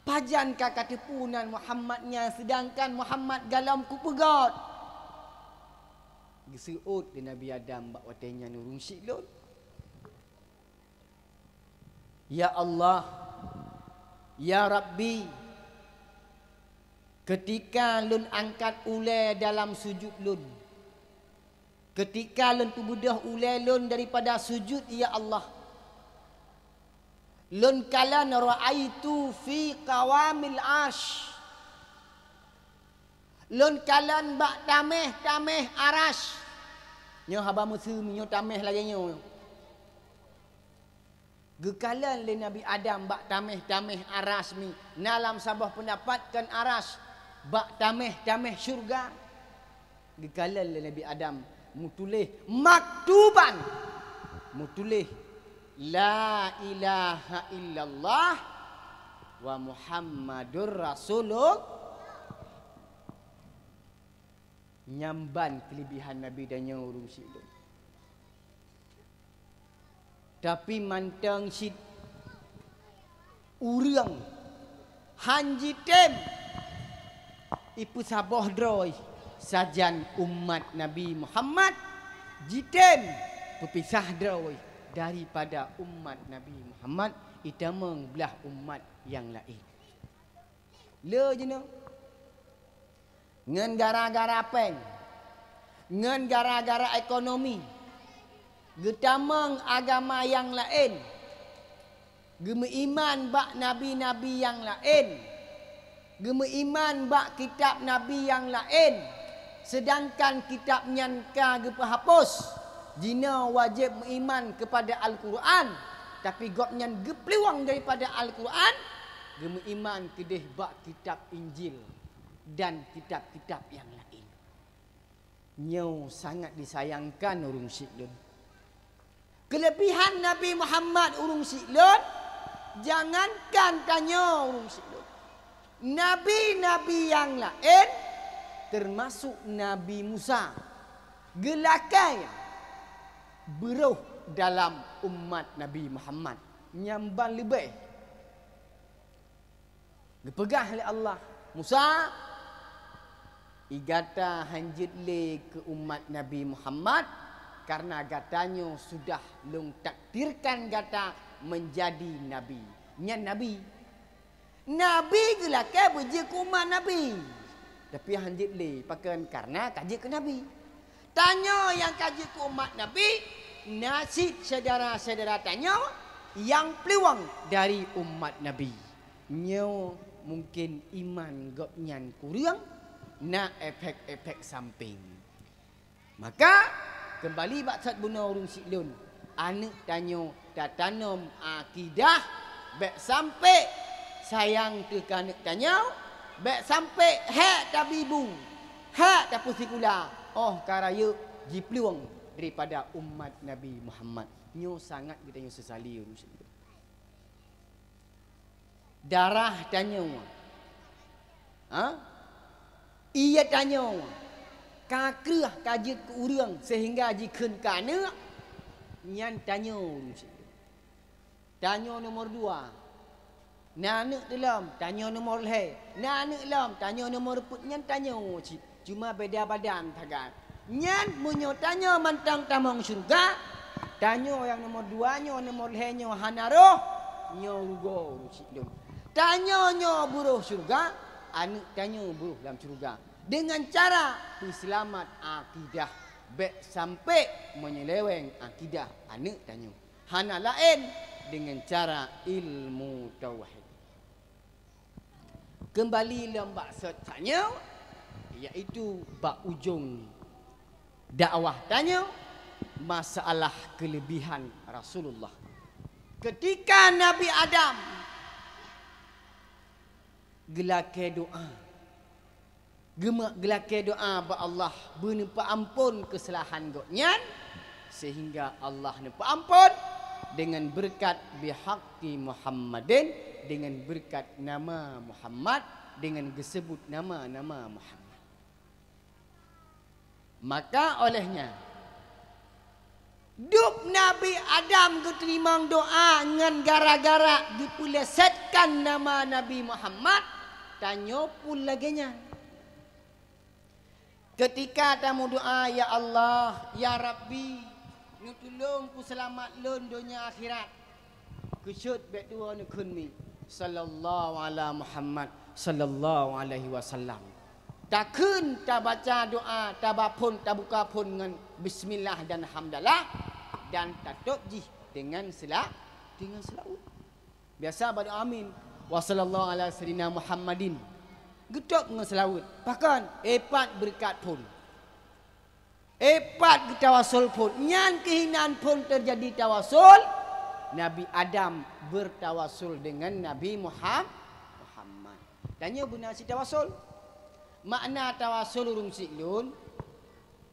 Pajan ka kateupeu nan Muhammad nyan, seudangkan Muhammad golom kupeugét?" Geuseuôt lé Nabi Adam bak watée nyan ureuëng siklon. "Ya Allah, ya Rabbi, keutika lôn angkat ulée dalam sujut lôn, keutika lôn peubeudôh ulée lôn daripada sujut, ya Allah, lôn kalon ra'aitu fi qawamil 'arsy. Lôn kalon bak taméh-taméh Arasy." Nyoe haba meuseum, nyoe taméh lagée nyoe. Geukalon lé Nabi Adam bak taméh-taméh Arasy mi. Na lam saboh peundapat kon Arasy, bak taméh-taméh syeuruga. Geukalon lé Nabi Adam, meutuléh maktuban, meutuléh, "La ilaha illallah wa Muhammadur Rasulullah." Nyan ban keuleubihan Nabi dan nyoe ureuëng siklon. Tapi mantong cit ureuëng han jitem ipeusaboh droe, sajan umat Nabi Muhammad jitem peupisah droe daripada umat Nabi Muhammad, itamong blah umat nyang laén. Le jinoe, ngon gara-gara péng, ngon gara-gara ekonomi, geutamong agama nyang laén, geumeuiman bak nabi-nabi nyang laén, geumeuiman bak kitab nabi nyang laén, seudangkan kitab nyan ka geupeuhapus. Jinoe wajéb meuiman keupada Al-Qur'an, tapi gobnyan geupeuliwang daripada Al-Qur'an, geumeuiman keudeh bak kitab Injil dan kitab-kitab nyang laén. Nyoe sangat disayangkan ureuëng siklon. Keuleubihan Nabi Muhammad ureuëng siklon, jangankan tanyoe ureuëng siklon. Nabi-nabi nyang laén, teumasok Nabi Musa, geulakée beurôh dalam umat Nabi Muhammad nyang ban leubeh. Geupeugah lé Allah, "Musa, i gata hanjeuet lé keu umat Nabi Muhammad, kareuna gata nyoe sudah lôn takdirkan gata meunjadi nabi." Nyan nabi. Nabi geulakée beujeuet keu umat nabi. Tapi hanjeuet lé, pakon? Karena ka jeuet keu Nabi. Tanyoe nyang ka jeuet keu umat Nabi, na cit syedara-syedara tanyoe nyang plueng dari umat Nabi. Nyoe mungken iman gobnyan kureueng, na efek-efek samping. Maka, keumbali bak that bunoe ureuëng syiek lôn, aneuëk tanyoe tatanom akidah, bék sampoe sayang teuh keu aneuëk tanyoe, bék sampoe hék tabi bu, hék tapeusikula, óh ka rayeuk jiplueng daripada umat Nabi Muhammad. Nyoe sangat geutanyoe seusali ureuëng syiek lôn. Darah tanyoe, ha? Ié tanyoe ka kreueh ka jeuet keu ureuëng seuhingga jikheun keu aneuëk, nyan tanyoe ureuëng syiek lôn. Tanyoe nomor dua. Na aneuëk teulom, tanyoe nomor lhée. Na aneuëk lom, tanyoe nomor peuet, nyan tanyoe cit. Cuma beda badan sagai. Nyan meunyoe tanyoe mantong tamong syeuruga, tanyoe nyang nomor dua nyoe, nomor lhée nyoe hana roh, nyoe rugoe ureuëng syiek lôn. Tanyoe nyoe beuroh syeuruga, aneuëk tanyoe beuroh lam syeuruga. Deungon cara peuseulamat akidah, bék sampoe menyeleweng akidah aneuëk tanyoe. Hana laén deungon cara ilmu tauhid. Keumbali lom bak sot tanyoe, yaitu bak ujong dakwah tanyoe, masalah keuleubihan Rasulullah. Keutika Nabi Adam geulakée doá, geuma-, geulakée doá bak Allah beuneupeuampon keusalahan gobnyan, seuhingga Allah neupeuampon deungon beureukat bihaqqi Muhammadin, deungon beureukat nama Muhammad, deungon geuseubut nama-nama Muhammad. Maka óh lheueh nyan, dub Nabi Adam geuteurimong doá ngon gara-gara geupeuleusétkan nama Nabi Muhammad, tanyoe pun lagée nyan. Keutika tameudoá, "Ya Allah, ya Rabbi, neutulông peuseulamat lôn donya akhirat," keusut bék tuwoe neukheun mi, "Sallallahu ala Muhammad, sallallahu alaihi wasallam." Takheun, tabaca doá, taba phon, tabuka phon ngon bismillah dan hamdalah, dan tatôb jih deungon seula-, deungon seulaweuet. Biasa bak doá amin, "Wa sallallahu ala sayyidina Muhammadin." Geutôb ngon seulaweuet. Pakon? Ipat beureukat phon. Ipat geutawasul phon. Nyan keuh inan phon teujadi tawasul, Nabi Adam beurtawasul deungon Nabi Muham-, Muhammad. Tanyoe beuna cit tawasul. Makna tawasul ureuëng syiek lôn,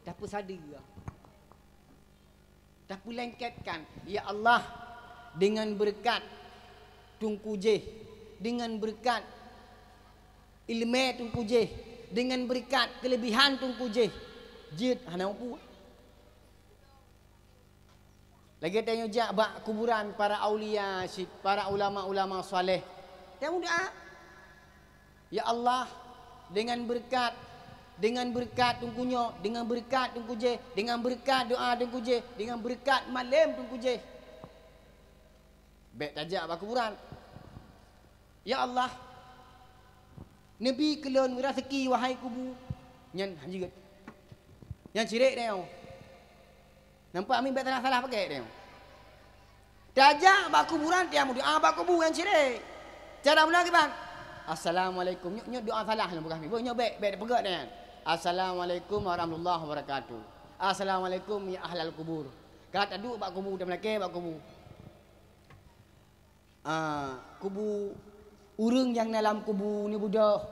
tapeusadeue, tapeulengketkan, "Ya Allah, deungon beureukat teungku jéh, deungon beureukat ileumé teungku jéh, deungon beureukat keuleubihan teungku jéh, jeuet hana mupu." Lagée tanyoe jak bak kuburan para aulia cit, para ulama-ulama saleh, tameudoá, "Ya Allah, deungon beureukat, deungon beureukat teungku nyoe, deungon beureukat teungku jéh, deungon beureukat doá teungku jéh, deungon beureukat malem teungku jéh." Bék tajak bak kuburan. "Ya Allah, neubi keu lôn raseuki, wahai kubu." Nyan hanjeuet. Nyan syirik tanyoe. Nampak mi, bék salah-salah pakai tanyoe. Tajak bak kuburan, tameudoá bak kubu, nyan syirik. Cara meunan kiban? "Assalamualaikum." Nyoe, nyoe doá salah nyoe peugah mi. Nyoe bék, bék peugah nyan. "Assalamualaikum warahmatullahi wabarakatuh. Assalamualaikum ya ahlal kubur." Ka taduek bak kubu, tameulakée bak kubu. Ah, kubu, ureuëng nyang na lam kubu neubeudôh.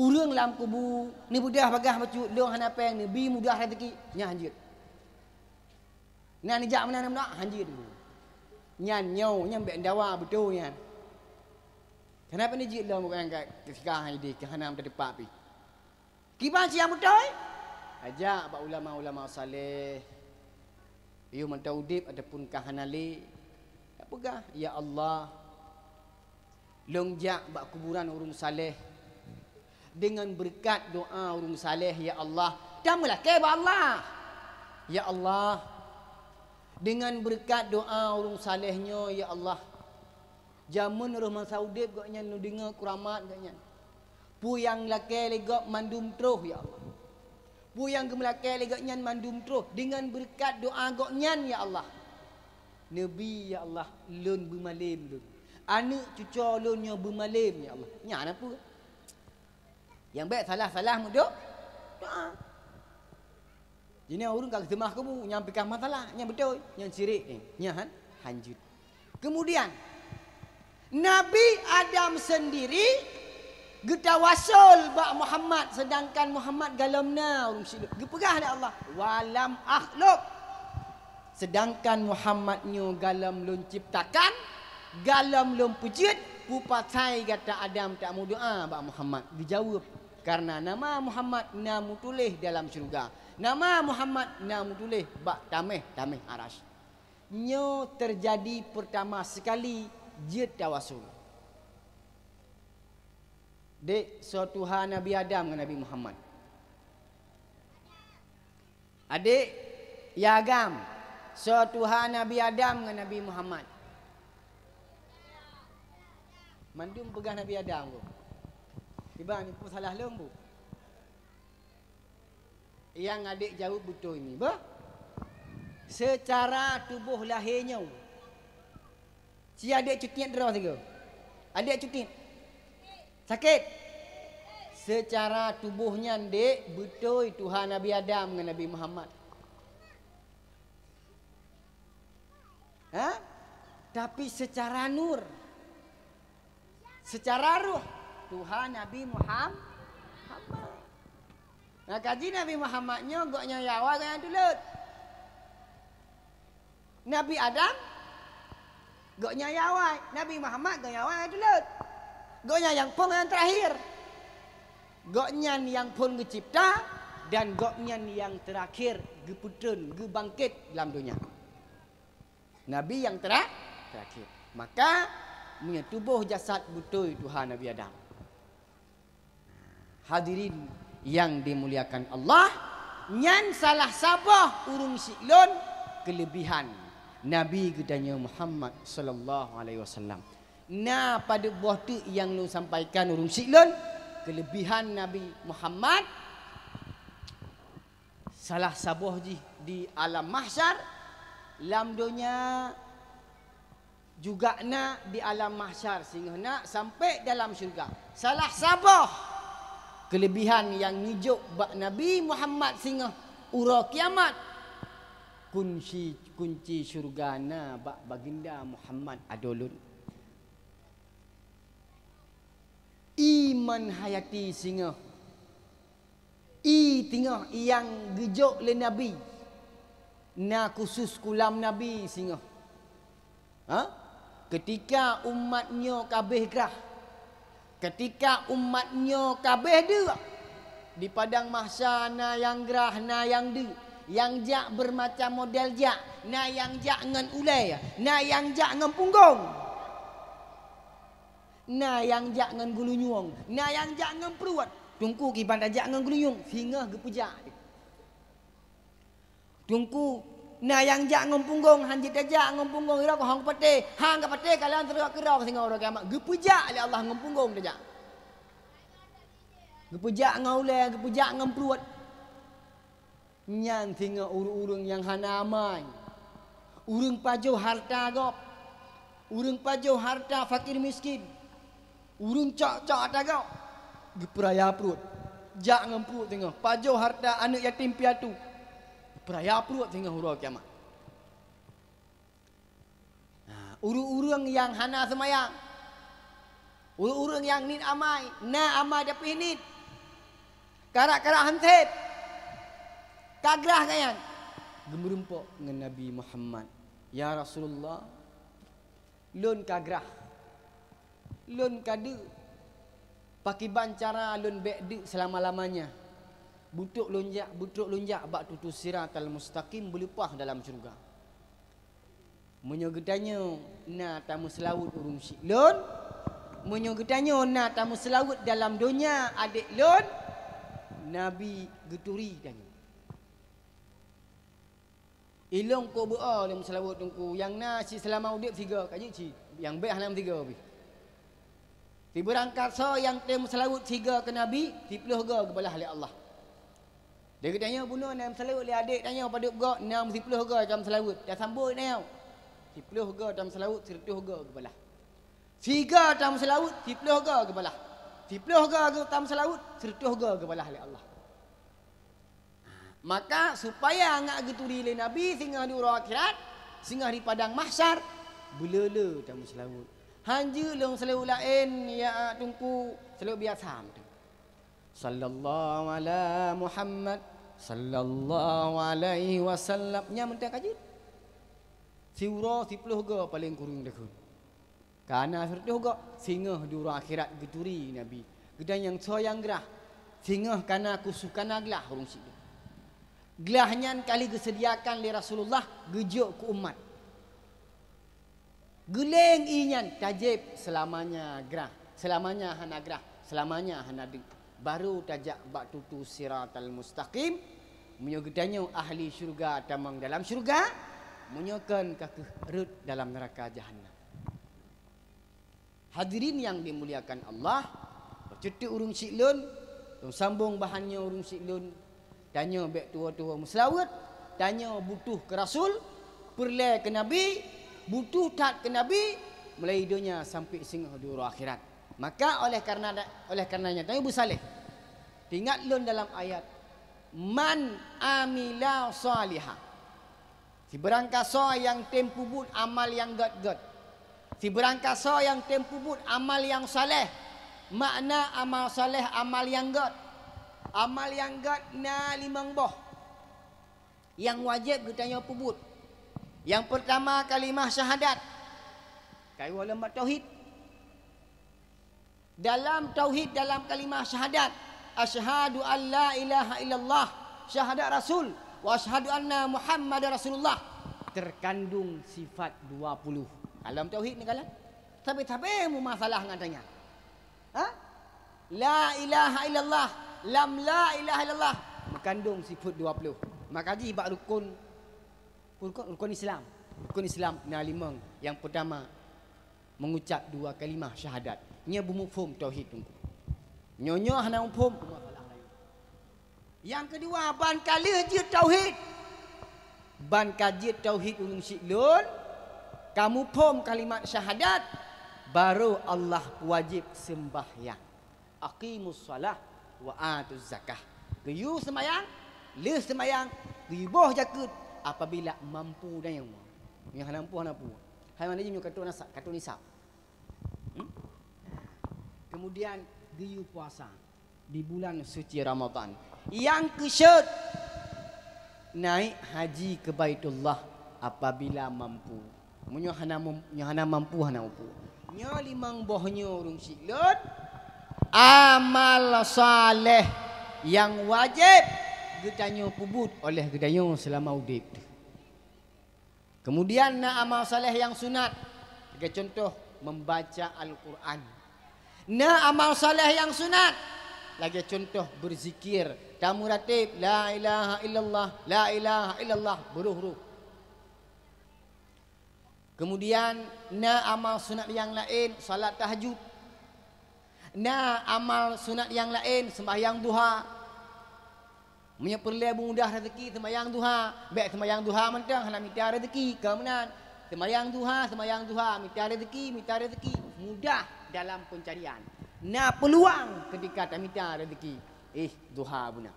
Ureuëng lam kubu neubeudôh bagaih bacut, lôn hana péng, neubi mudah raseuki, nyan hanjeuet. Na neujak meunan meunan, hanjeuet. Nyan nyoe, nyan bék dawa beutôi nyan. Kenapa neujeuet lom bukan kat keusikahan idéh keu hana meuteupat pih? Kiban si nyang beutôi? Ajak bak ulama-ulama saleh. Yôh mantong udeb ataupun ka hana lé, tapeugah, "Ya Allah, lôn jak bak kuburan ureuëng saleh. Deungon beureukat doá ureuëng saleh, ya Allah, tameulakée bak Allah. Ya Allah, deungon beureukat doá ureuëng saleh nyoe, ya Allah, jameun roh masa udeb gobnyan lôn deungoe keuramat gobnyan. Peue nyang lakée lé gob mandum troh, ya Allah. Peue nyang geumeulakée lé gobnyan mandum troh deungon beureukat doá gobnyan, ya Allah. Neubi, ya Allah, lôn beumalém lôn. Aneuëk cucoe lôn nyoe beumalém, ya Allah. Nyan na peue? Nyang bék salah-salah meudo-, doá. Jinoe ureuëng ka geuseumah kubu, nyang pih ka masalah, nyang beutôi, nyang syirik ni, nyan han, hanjeuet. Kemudian, Nabi Adam sendiri geutawasul bak Muhammad, sedangkan Muhammad galom na ureuëng syirik. Geupeugah lé Allah, "Walam akhluk." Sedangkan Muhammad nyoe galom lôn ciptakan, galom lôn peujeuet, peue pasai gata Adam tameudoá bak Muhammad? Geujaweueb, "Karena nama Muhammad na meutuléh dalam syeuruga. Nama Muhammad na meutuléh bak taméh-taméh Arasy." Nyoe teujadi peurtama seukali jeuet tawasul. Dek, soe tuha Nabi Adam ngon Nabi Muhammad? Adek, ya agam, soe tuha Nabi Adam ngon Nabi Muhammad? Mandum peugah Nabi Adam, Bu. Iban, peue salah lôn, Bu? Nyang adek jaweueb beutôi ni, bah? Seucara tuboh lahé nyoe. Si adek cutiet droe sigoe. Adek cutiet. Sakét. Seucara tuboh nyan, dek, beutôi tuha Nabi Adam ngon Nabi Muhammad. Ha? Tapi seucara nur, seucara ruh, tuha Nabi Muham-, Muhammad. Nah, kaji Nabi Muhammad nyoe, gobnyan nyang awai, gobnyan nyang tuleuet. Nabi Adam, gobnyan nyang awai. Nabi Muhammad, gobnyan nyang awai, gobnyan nyang tuleuet. Gobnyan nyang phon, gobnyan nyang teurakhir. Gobnyan nyang phon geucipta dan gobnyan nyang teurakhir geupeutreun, geubangkét lam donya. Nabi nyang tera-, teurakhir. Maka, meunyoe tuboh jasad beutôi tuha Nabi Adam. Hadirin nyang dimuliakan Allah, nyan salah saboh ureuëng syiek lôn keuleubihan Nabi geutanyoe Muhammad sallallahu alaihi wasallam. Na padub boh teuk nyang lôn sampaikan ureuëng syiek lôn, keuleubihan Nabi Muhammad, salah saboh jih di alam mahsyar, lam donya juga na, di alam mahsyar singoh na, sampai dalam syurga. Salah saboh keuleubihan nyang neujok bak Nabi Muhammad singoh uroe kiamat, kunci, kunci syurga na bak Baginda Muhammad adoe lôn. Iman hayati singoh. Ie teungoh nyang geujok lé Nabi, na khusus kulam Nabi singoh. Ha? Keutika umat nyoe ka abéh grah, keutika umat nyoe ka abéh deuk, di padang mahsyar na nyang grah, na nyang deuk, nyang jak beureumacam model jak, na nyang jak ngon ulée, na nyang jak ngon punggong. Na nyang jak ngon geulinyueng, na nyang jak ngon pruet. Teungku, kiban tajak ngon geulinyueng, singoh geupeujak. Teungku, na nyang jak ngon punggong, han jeuet tajak ngon punggong, irok hong patéh, han ka patéh, kalon seurok keudroe singoh uroe kiamat. Geupeujak lé Allah ngon punggong tajak. Geupeujak ngon ulée, geupeujak ngon pruet. Nyan singoh ureuëng-ureuëng nyang hana amai, ureuëng pajoh hareuta gob, ureuëng pajoh hareuta fakir miskin, ureuëng cok-cok ata gob, geupeuraya pruet, jak ngon pruet singoh, pajoh hareuta aneuëk yatim piatu, geupeuraya pruet singoh uroe kiamat. Nah, ureuëng-ureuëng nyang hana seumayang, ureuëng-ureuëng nyang niet amai, na amai tapi niet, karak-karak hansét, ka grah gobnyan, geumeurumpok ngon Nabi Muhammad, "Ya Rasulullah, lôn ka grah, lôn ka deuk, pakiban cara lôn bék deuk seulama-lamanya? Beutrok lôn jak, beutrok lôn jak bak tutoe Siratal Mustaqim beuleupah dalam syeuruga." Meunyoe geutanyoe na tameuseulaweuet ureuëng syiek lôn, meunyoe geutanyoe na tameuseulaweuet dalam donya adék lôn, Nabi geuturi tanyoe. Ilong kok beu-o lôn meuseulaweuet teungku, nyang na cit seulama udeb sigoe, ka jeuet cit, nyang bék hana meusigoe pih. Sibeurangkasoe nyang tem meuseulaweuet sigoe keu Nabi, siplôh goe geubalah lé Allah. Di geutanyoe bunoe na meuseulaweuet lé adék tanyoe padub goe, na siplôh goe ka meuseulaweuet. Tasambot tanyoe. Siplôh goe tameuseulaweuet, sireutôh goe geubalah. Sigoe tameuseulaweuet, siplôh goe geubalah. Siplôh goe geu-, tameuseulaweuet, sireutôh goe geubalah lé Allah. Maka, supaya ngat geuturi lé Nabi singoh di uroe akhirat, singoh di padang mahsyar, beuleu-leu tameuseulaweuet. Hanjeuet lôn seulaweuet laén, ya Teungku, seulaweuet biasa mantong. Sallallahu ala Muhammad, sallallahu alaihi wasallam. Nyan mantong ka jeuet. Siuroe siplôh goe paleng kureueng takheun. Kana sireutôh goe, singoh di uroe akhirat geuturi Nabi. Geutanyoe soe nyang grah, singoh kana khusos kana glah ureueng sidroe. Glah nyan ka lheueh geuseudiakan lé Rasulullah geujok keu umat. Geuléng ié nyan tajép seulamanya grah, seulamanya hana grah, seulamanya hana deuk. Barô tajak bak tutu siratal mustaqim. Meunyoe geutanyoe ahli syeuruga tamong dalam syeuruga, meunyoe kon ka kheueh rhot dalam neuraka jahannam. Hadirin nyang dimuliakan Allah, beuceuteuk ureueng siklon, lôn sambong bahan nyoe ureueng siklon, tanyoe bék tuwoe-tuwoe meuseulaweuet, tanyoe butuh keu Rasul, peureulée keu Nabi, butuh that keu Nabi, mulai donya sampoe singoh di uroe akhirat. Maka oleh karena, oleh karenanya tanyoe beusaléh. Teuingat lôn dalam ayat, "Man amila shaliha." Sibeurangkasoe nyang tem peubuet amal nyang gét-gét. Sibeurangkasoe nyang tem peubuet amal nyang saleh. Makna amal saleh, amal nyang gét. Amal nyang gét na limong boh nyang wajéb geutanyoe peubuet. Nyang peurtama, kalimah syahadat. Kayu lom bak tauhid. Dalam tauhid, dalam kalimah syahadat, "Asyhadu an la ilaha illallah, syahadat rasul, wa asyhadu anna Muhammadar Rasulullah," terkandung sifat dua puluh. Dalam tauhid ni kalan, tapi-tapi mu masalah ngon tanya. Ha? La ilaha illallah, lam la ilaha illallah, mengandung sifat dua puluh. Maka jih bak rukun, rukun, rukun Islam. Rukun Islam na limong. Yang pertama, mengucap dua kalimah syahadat. Nyoe beumuphom tauhid teungku. Nyoe nyoe hana muphom, peumasalah laén. Yang kedua, ban ka lheueh jeuet tauhid. Ban ka jeuet tauhid ureueng siklon, ka muphom kalimat syahadat, barô Allah wajéb seumbahyang. Aqimus shalah wa atuz zakah. Geuyue seumayang, lheueh seumayang, geuyue boh jakeuet apabila mampu dan nyoe. Nyang hana mampu, hana mampu. Hai mana jih nyoe ka trok nasab, ka trok nisab. Hmm? Kemudian geuyue puasa di bulan suci Ramadan. Nyang keuseuet, naik haji ke Baitullah apabila mampu. Meunyoe hana mum-, nyoe hana mampu, hana mampu. Nyoe limong boh nyoe ureueng siklon, amal saleh nyang wajéb geutanyoe peubuet oleh geutanyoe seulama udeb. Kemudian na amal saleh nyang sunat, lagée contoh membaca Al-Quran. Na amal saleh nyang sunat, lagée contoh berzikir, tameuratéb, la ilaha illallah, la ilaha illallah, beurôh-rôh. Kemudian na amal sunat nyang laén, salat tahajud. Na amal sunat nyang laén, seumbahyang duha. Meunyoe peureulée beumudah rezeki, seumbahyang duha. Bék seumbahyang duha mantong hana mita rezeki, ka meunan. Seumbahyang duha, seumbahyang duha, mita rezeki, mita rezeki. Mudah dalam pencarian. Na peuluang ketika tamita rezeki. Ih, duha beuna.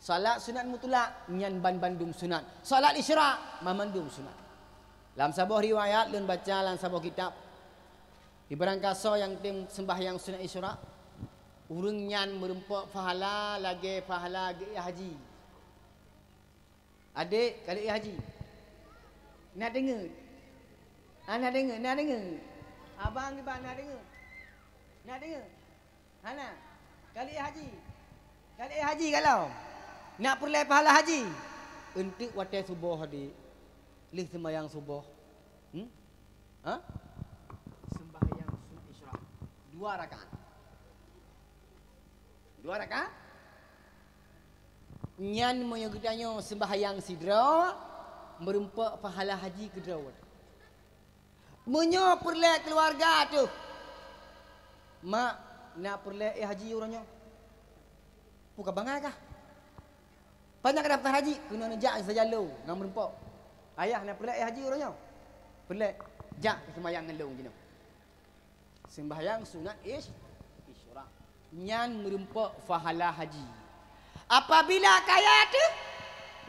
Salat sunat mutlak, nyan ban bandum sunat. Salat Isra, ban bandum sunat. Lam saboh riwayat lôn baca lam saboh kitab, sibeurangkasoe nyang tem seumbahyang sunat Isra, ureuëng nyan meurumpok pahala lagée pahala geuék haji. Adék, ka lheueh ék haji? Na deungoe? Ah, na deungoe, na deungoe. Abang kiban na deungoe? Na deungoe? Hana. Ka lheueh ék haji? Ka lheueh ék haji ka lom? Na peureulée pahala haji? Eunteuk watée suboh, adék. Lheueh seumbahyang suboh. Hmm? Ha? Seumbahyang sunat Isra. Dua rakaat. Dua rakaat. Nyan meunyoe geutanyoe seumbahyang sidroe, meurumpok pahala haji keudroe. Meunyoe peureulée keuluwarga teuh, "Mak, na peureulée éh haji uroe nyoe?" "Peue ka bangai kah?" "Pajan ka daftar haji?" "Keunoe neujak sajan lôn ngon meureumpok." "Ayah, na peureulée éh haji uroe nyoe?" "Peureulée." "Jak seumayang ngon lôn jinoe." Seumbahyang sunat ish-, isyraq. Nyan meureumpok pahala haji. Apabila kaya teuh,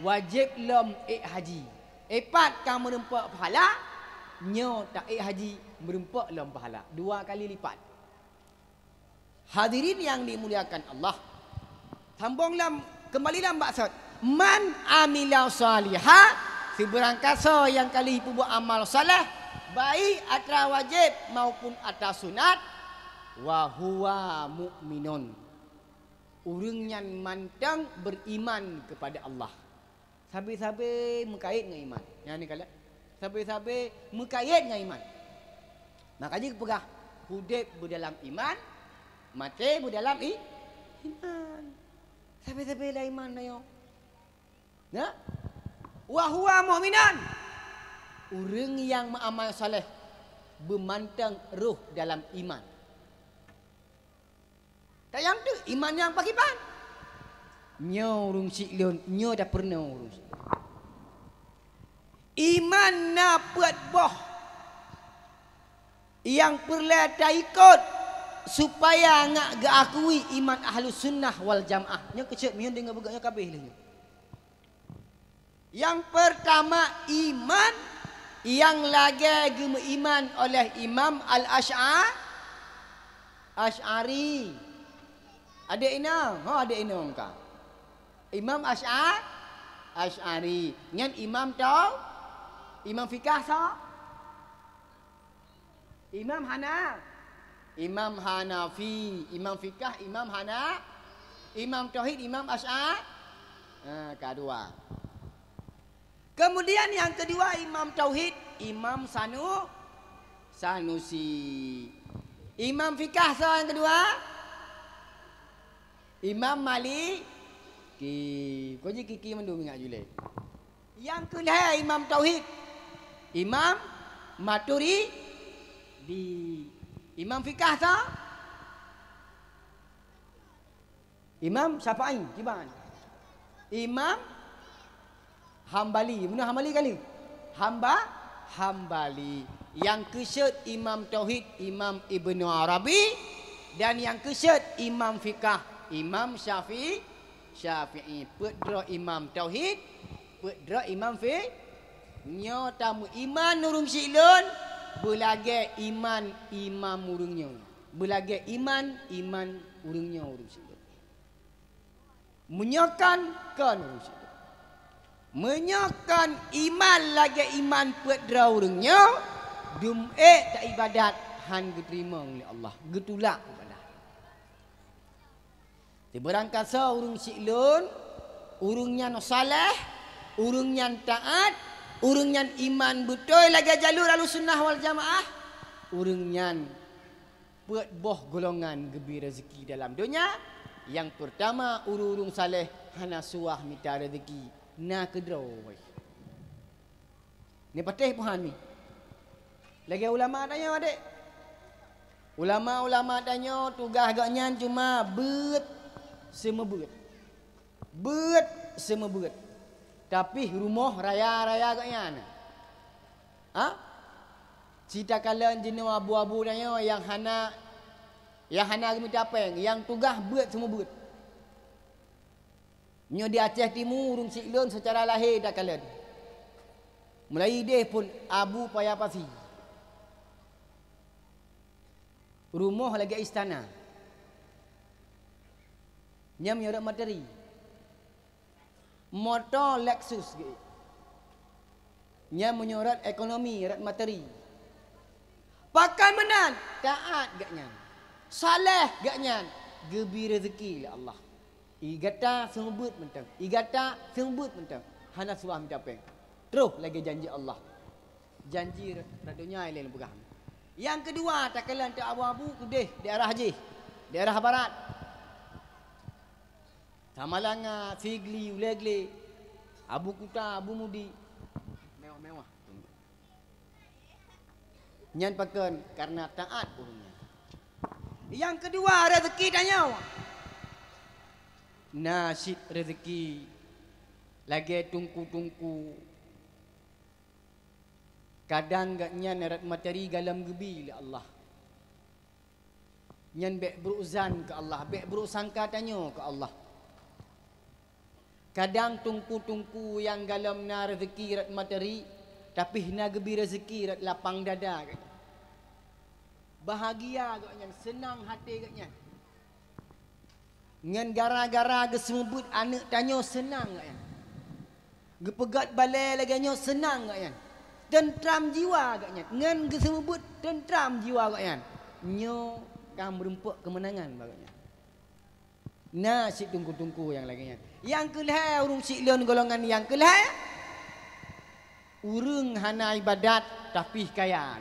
wajéb lom ék haji. Ipat ka meureumpok pahala, nyoe ta ék haji meureumpok lom pahala. Dua kali lipat. Hadirin yang dimuliakan Allah. Sambong lam, kembali lam maksud. "Man amila shaliha," sibeurangkasoe nyang ka lheueh peubuet amal saleh, baik atra wajéb maupun atra sunat, "wa huwa mu'minun." Ureuëng nyan mantong beriman kepada Allah. Sabe-sabe meukayét ngon iman. Nyan ni kalak. Sabe-sabe meukayét ngon iman. Maka jih geupeugah, udeb beudalam iman, maté beudalam i-, iman. Sabe-sabe lam iman tanyoe. Nah? "Wa huwa mu'minun." Ureuëng nyang meuamal saleh beumantong roh dalam iman. Tayang teuk iman nyang pakriban. Nyoe ureuëng siklon, nyoe tapeurunoe ureuëng siklon. Iman na peuet boh nyang peureulée taikot supaya ngat geuakui iman Ahlus Sunnah wal Jamaah. Nyoe keucek miyueb deungoe beugét nyoe ka abéh lé nyoe. Nyang peurtama, iman nyang lagée geumeuiman oleh Imam Al-Asy'a-, Asy'ari. Adek inong, ho adek inong ka. Imam Asy'a-, Asy'ari. Nyan imam tau, imam fikah sa? Imam Hana-, Imam Hanafi, imam fikah Imam Hana-, imam tauhid Imam Asy'a-, ha, ka dua. Kemudian nyang keudua imam tauhid Imam Sanu-, Sanusi. Imam fikah soe nyang keudua? Imam Maliki. Ko jih kiki mandum ingat julée. Nyang keulhée imam tauhid, Imam Maturidi. Imam fikah sa? Imam Syafi'i, kiban? Imam Hambali. Meunan Hambali kali? Hamba-, Hambali. Nyang keuseuet imam tauhid, Imam Ibnu Arabi. Dan nyang keuseuet imam fikah, Imam Syafi'i. Syafi'i, peuet droe imam tauhid, peuet droe imam fi-, nyoe tameuiman ureuëng siklon, beulagée iman imam ureuëng nyoe, beulagée iman, iman ureuëng nyoe ureuëng siklon. Meunyoe kon, kon ureuëng siklon. Meunyoe kon iman lagée iman peuet droe ureuëng nyoe, dum ék taibadat hán geuteurimong lé Allah, geutulak ibadat. Sibeurangkasoe ureuëng siklon, ureuëng nyan saleh, ureuëng nyan taát, ureuëng nyan iman beutôi lagée jalur Ahlussunnah wal Jamaah, ureuëng nyan peuet boh golongan geubri rezeki dalam donya. Nyang peurtama, ureuëng-ureuëng saleh hana suah mita rezeki, na keudroe. Ni patéh Tuhan ni. Lagée ulama tanyoe, adek. Ulama-ulama tanyoe tugaih gobnyan cuma beuet seumeubeuet. Beuet seumeubeuet. Tapi rumoh raya-raya gobnyan. Ha? Cit takalon jinoe abu-abu tanyoe nyang hana, nyang hana geumita péng, nyang tugaih beuet seumeubeuet. Nyoe di Aceh Timu, ureuëng siklon seucara lahé takalon. Mulai idéh phon Abu Paya Pasi. Rumoh lagée istana. Nyan meunyoe rot materi. Moto Lexus geuh. Nyan meunyoe rot ekonomi, rot materi. Pakon meunan, taát gobnyan. Saleh gobnyan, geubri rezeki lé Allah. Ie gata seumeubeuet mantong, ie gata seumeubeuet mantong. Hana suah mita péng. Troh lagée janji Allah. Janji rot donya ilée lôn peugah. Nyang keudua, takalon teuk abu-abu keudeh daerah jih, daerah barat. Samalanga, Sigli, Ulee Glé, Abu Kuta, Abu Mudi. Mewah-mewah. Nyan pakon? Karena taat ureuëng nyan. Nyang keudua, rezeki tanyoe. Na cit rezeki lagée teungku-teungku. Kadang gobnyan rot materi galom geubi lé Allah. Nyan bék brok zan keu Allah, bék brok sangka tanyoe keu Allah. Kadang teungku-teungku nyang galom na rezeki rot materi, tapi na geubi rezeki rot lapang dada gobnyan. Bahagia gobnyan, seunang até gobnyan. Ngon gara-gara geuseumeubeuet aneuëk tanyoe seunang gobnyan. Geupeugét balée lagée nyoe seunang gobnyan. Teuntra jiwa gobnyan. Ngon geuseumeubeuet teuntra jiwa gobnyan. Nyoe ka meurumpok keumeunangan bak gobnyan. Na cit teungku-teungku nyang lagée nyan. Nyang keulhée ureuëng syiek lôn golongan nyang keulhée, ureuëng hana iébadat tapi kaya.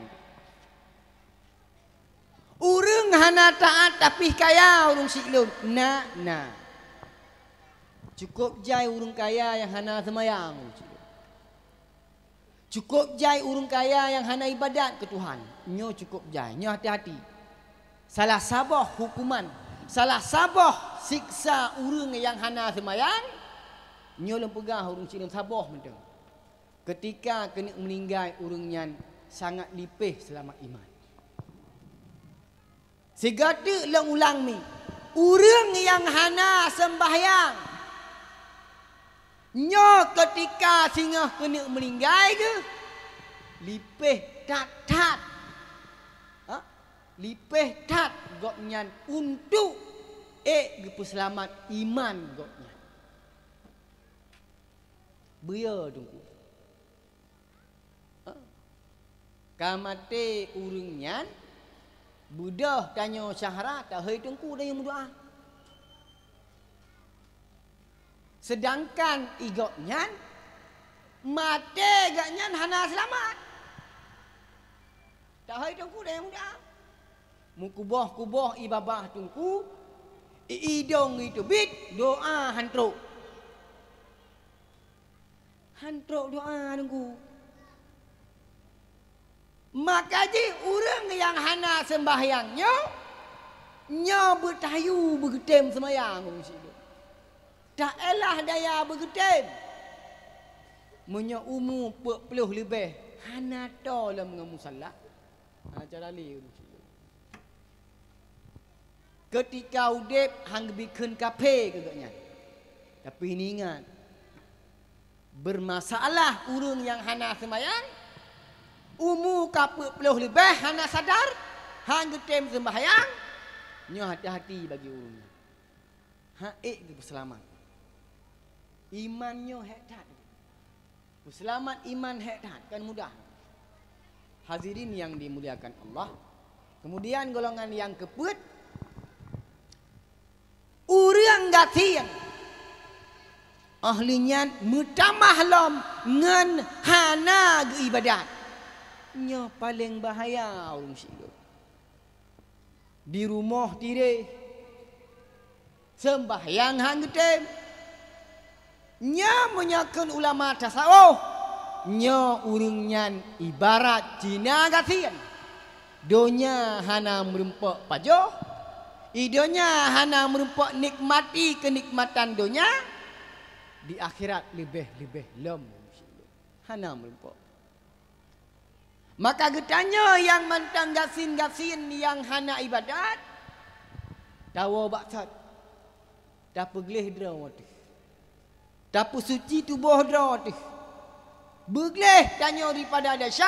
Ureuëng hana taát tapi kaya ureuëng syiek lôn. Na, na. Cukup jai ureuëng kaya nyang hana seumayang ureuëng syiek lôn. Cukup jai ureuëng kaya nyang hana iébadat keu Tuhan. Nyoe cukup jai. Nyoe hati-hati. Salah saboh hukuman, salah saboh siksa ureuëng nyang hana seumayang, nyoe lôn peugah ureuëng syiek lôn saboh mantong. Keutika keuneuk meuninggai ureuëng nyan sangat lipéh seulamat iman. Sigoe teuk lôn ulang mi, ureuëng nyang hana seumbahyang, nyoe keutika singoh keuneuk meuninggai geuh, lipéh that-that. Ha? Lipéh that gobnyan untuk ék geupeuseulamat iman gobnyan. Beu yo teungku. Ha? Ka maté ureuëng nyan, beudôh tanyoe syahra, tahôi teungku tanyoe meudoá. Seudangkan i gobnyan, maté gobnyan hana seulamat. Tahôi teungku tanyoe meudoá. Meukuboh-kuboh i babah teungku, i idong iteubiet, doá han trok. Han trok doá teungku. Maka jih ureuëng nyang hana seumbahyang nyoe, nyoe beutayu beugeutem seumayang ureuëng syiek lôn. Taélah daya beugeutem. Meunyoe umu peuet ploh leubeh hana toe lom ngon musala, hana cara lé ureuëng syiek lôn. Keutika udeb han geubi kheun kaphé keu gobnyan. Tapi ingat, beurmasalah ureuëng nyang hana seumayang, umu ka peuet ploh leubeh hana sadar, han geutem seumbahyang, nyoe hati-hati bagi ureuëng nyan. Han ék geupeuseulamat. Iman nyoe hék that. Peuseulamat iman hék that, kon mudah. Hadirin nyang dimuliakan Allah. Kemudian golongan nyang keupeuet, ureuëng gasien. Ahli nyan meutamah lom ngon hana geuibadat. Nyoe paleng bahaya ureuëng syiek lôn. Di rumoh tireh, seumbahyang han geutem. Nyan meunyoe kheun ulama tasawuf, nyoe ureuëng nyan ibarat Cina gasien. Donya hana meurumpok pajoh, i donya hana meurumpok nikmati keunikmatan donya, di akhirat leubeh-leubeh lom. Hana meurumpok. Maka geutanyoe nyang mantong gasien-gasien nyang hana ibadat, tawoe bak sat, tapeugleh droe teuh, tapeusuci tuboh droe teuh, beugleh tanyoe daripada desya,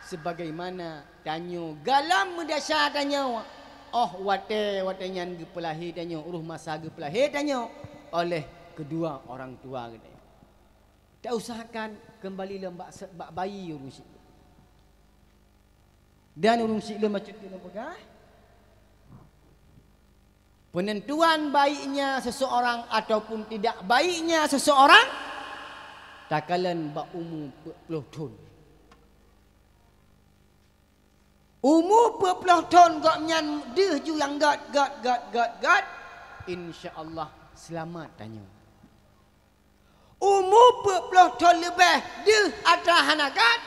sebagaimana tanyoe galom meudesya tanyoe, óh watée, watée nyan geupeulahé tanyoe, uroh masa geupeulahé tanyoe oleh keudua orang tua geutanyoe. Tausahakan keumbali lom bak se-, bak bayi ureuëng syiek. Dan ureuëng syiek lôn bacut lôn peugah, penentuan baiknya seseorang ataupun tidak baiknya seseorang takalon bak umu peuet ploh thon. Umu peuet ploh thon gobnyan deuh ju nyang gét, gét, gét, gét, gét, insya Allah seulamat tanyoe. Umu peuet ploh thon leubeh deuh atra hana gét,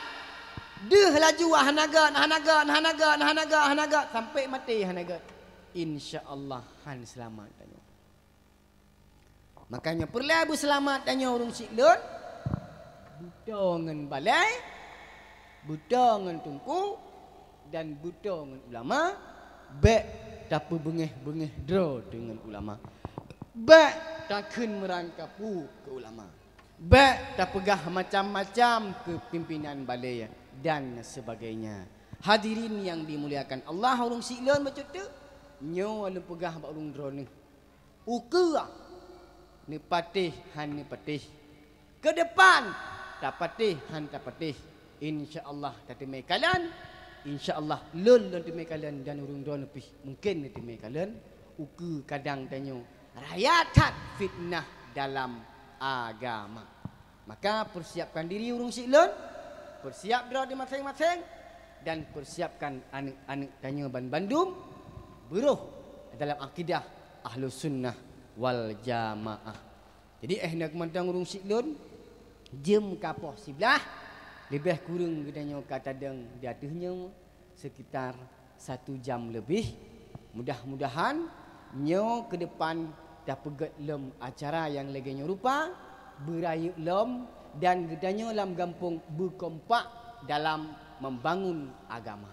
Deuh laju hana gét, hana gét, hana gét, hana gét, hana gét, sampai maté hana gét. Insya Allah han seulamat tanyoe. Makanya peureulée beuseulamat tanyoe ureuëng siklon, beuto ngon balai, beuto ngon teungku, dan beuto ngon ulama, bék tapeubeungéh-beungéh droe deungon ulama. Bék takheun meurangkapeue keu ulama. Bék tapeugah macam-macam keu pimpinan balé dan sebagainya. Hadirin yang dimuliakan Allah, ureuëng siklon bacut teuk, nyoe lôn peugah bak ureuëng droeneuh. Ukeue neupatéh han neupatéh. Keudepan tapatéh han tapatéh. Insya Allah tateumé kalon. Insya Allah lôn lôn teumé kalon dan ureuëng droeneuh pih mungken neuteumé kalon. Ukeue kadang tanyoe raya that fitnah dalam agama. Maka persiapkan diri ureuëng siklon, persiap droe di maséng-maséng, dan persiapkan aneuëk-aneuëk tanyoe ban bandum beurôh dalam akidah Ahlus Sunnah wal Jamaah. Jadi, eh, na keumantang ureuëng siklon, jeuem ka poh siblaih, leubeh kureueng geutanyoe ka tadong di ateueh nyoe sekitar satu jam lebih. Mudah-mudahan nyoe keudepan tapeugét lom acara nyang lagée nyoe rupa, beurayeuk lom, dan geutanyoe lam gampông beukompak dalam membangun agama.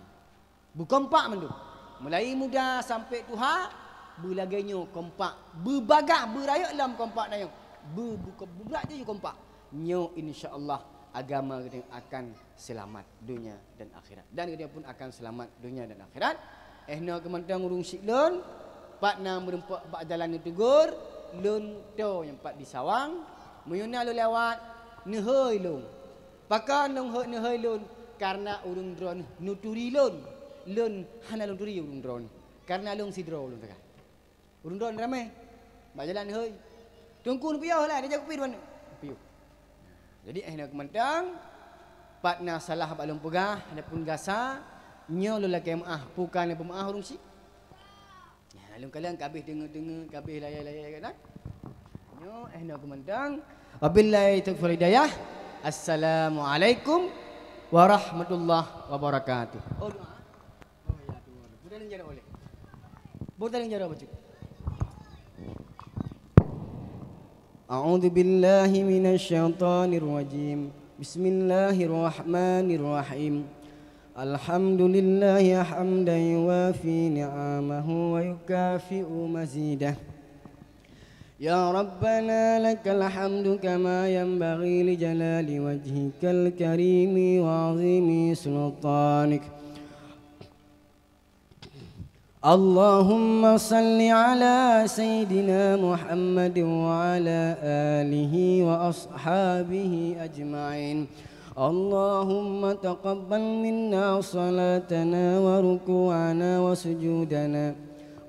Beukompak mandum, mulai muda sampai tuha, beulagée nyoe kompak, beubagaih beurayeuk lom kompak tanyoe, beu- beu- beubrat jih kompak. Nyoe insya Allah agama geutanyoe akan seulamat donya dan akhirat. Dan geutanyoe pun akan seulamat donya dan akhirat. Eh, na keumantang ureuëng siklon, pat na meureumpok bak jalan neutugor, lôn toe nyang pat di Sawang, meunyoe na lôn lewat, neuhôi lôn. Pakon lôn hôi neuhôi lôn? Karena ureuëng droeneuh neuturi lôn. Lôn hana lôn turi ureuëng droeneuh. Karena lôn sidroe lôn teuka. Ureuëng droeneuh ramé. Bak jalan neuhôi. Teungku neupiôh lah, dia jaga kupi droeneuh. Neupiôh. Jadi, eh, na keumantang, pat na salah bak lôn peugah, adapun gasa, nyoe lôn lakée meuáh, peue ka neupeumaáh ureuëng syiek. Nah, lôn kalon ka habéh deungoe-deungoe, ka habéh layai-layai kan? Nyoe, eh, na keumantang. Wabillahi taufiq wal hidayah. Assalamualaikum warahmatullahi wabarakatuh. Oh, doa. Oh, ya, tu. Buta leueng jaroe boleh. Buta leueng jaroe bacut. أعوذ بالله من الشيطان الرجيم. بسم الله الرحمن الرحيم. الحمد لله حمدا يوافي نعمه ويكافئ مزيده. يا ربنا لك الحمد كما ينبغي لجلال وجهك الكريم وعظيم سلطانك. اللهم صل على سيدنا محمد وعلى آله وأصحابه أجمعين. اللهم تقبل منا صلاتنا وركوعنا وسجودنا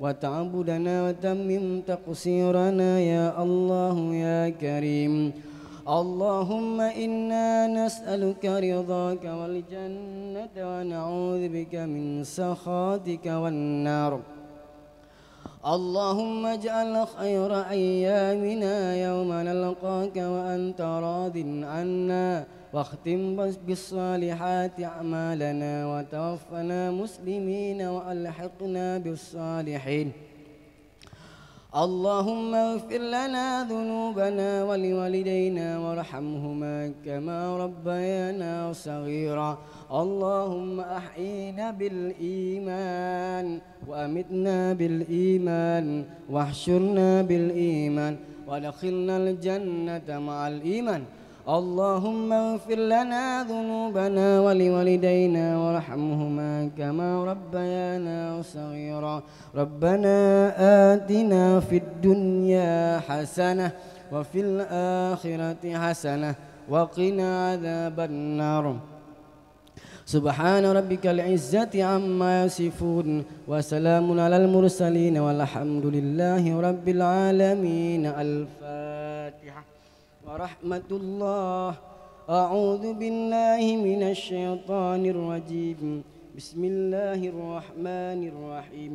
وتعبدنا وتمم تقصيرنا يا الله يا كريم. اللهم إنا نسألك رضاك والجنة ونعوذ بك من سخطك والنار. اللهم اجعل خير أيامنا يوم نلقاك وأنت راض عنا، واختم بالصالحات أعمالنا، وتوفنا مسلمين وألحقنا بالصالحين. اللهم اغفر لنا ذنوبنا ولوالدينا وارحمهما كما ربيانا صغيرا. اللهم أحينا بالإيمان وأمتنا بالإيمان واحشرنا بالإيمان وأدخلنا الجنة مع الإيمان. اللهم اغفر لنا ذنوبنا ولوالدينا وارحمهما كما ربيانا صغيرا. ربنا آتنا في الدنيا حسنة وفي الآخرة حسنة وقنا عذاب النار. سبحان ربك العزة عما يصفون وسلام على المرسلين والحمد لله رب العالمين. الفاتحة. ورحمة الله. أعوذ بالله من الشيطان الرجيم. بسم الله الرحمن الرحيم.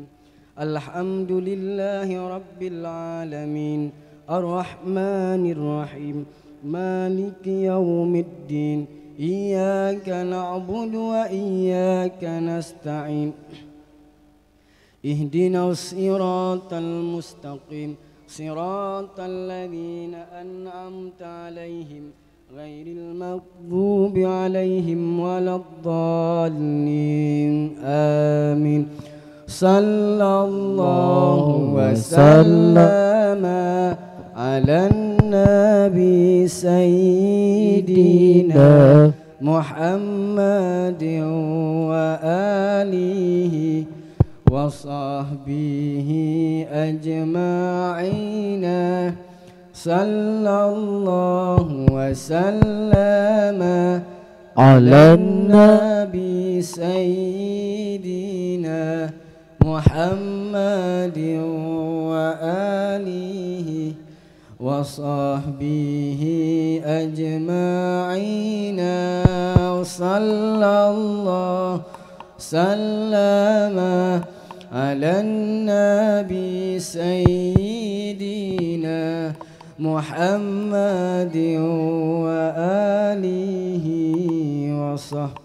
الحمد لله رب العالمين. الرحمن الرحيم. مالك يوم الدين. إياك نعبد وإياك نستعين. اهدنا الصراط المستقيم، صراط الذين أنعمت عليهم، غير المغضوب عليهم ولا الضالين. آمين. صلى الله وسلم على النبي سيدنا محمد وآله وصحبه أجمعين. صلى الله وسلم على النبي سيدنا محمد وآله وصحبه أجمعين. صلى الله سلم على النبي سيدنا محمد وآله وصحبه.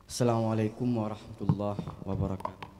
السلام عليكم ورحمة الله وبركاته.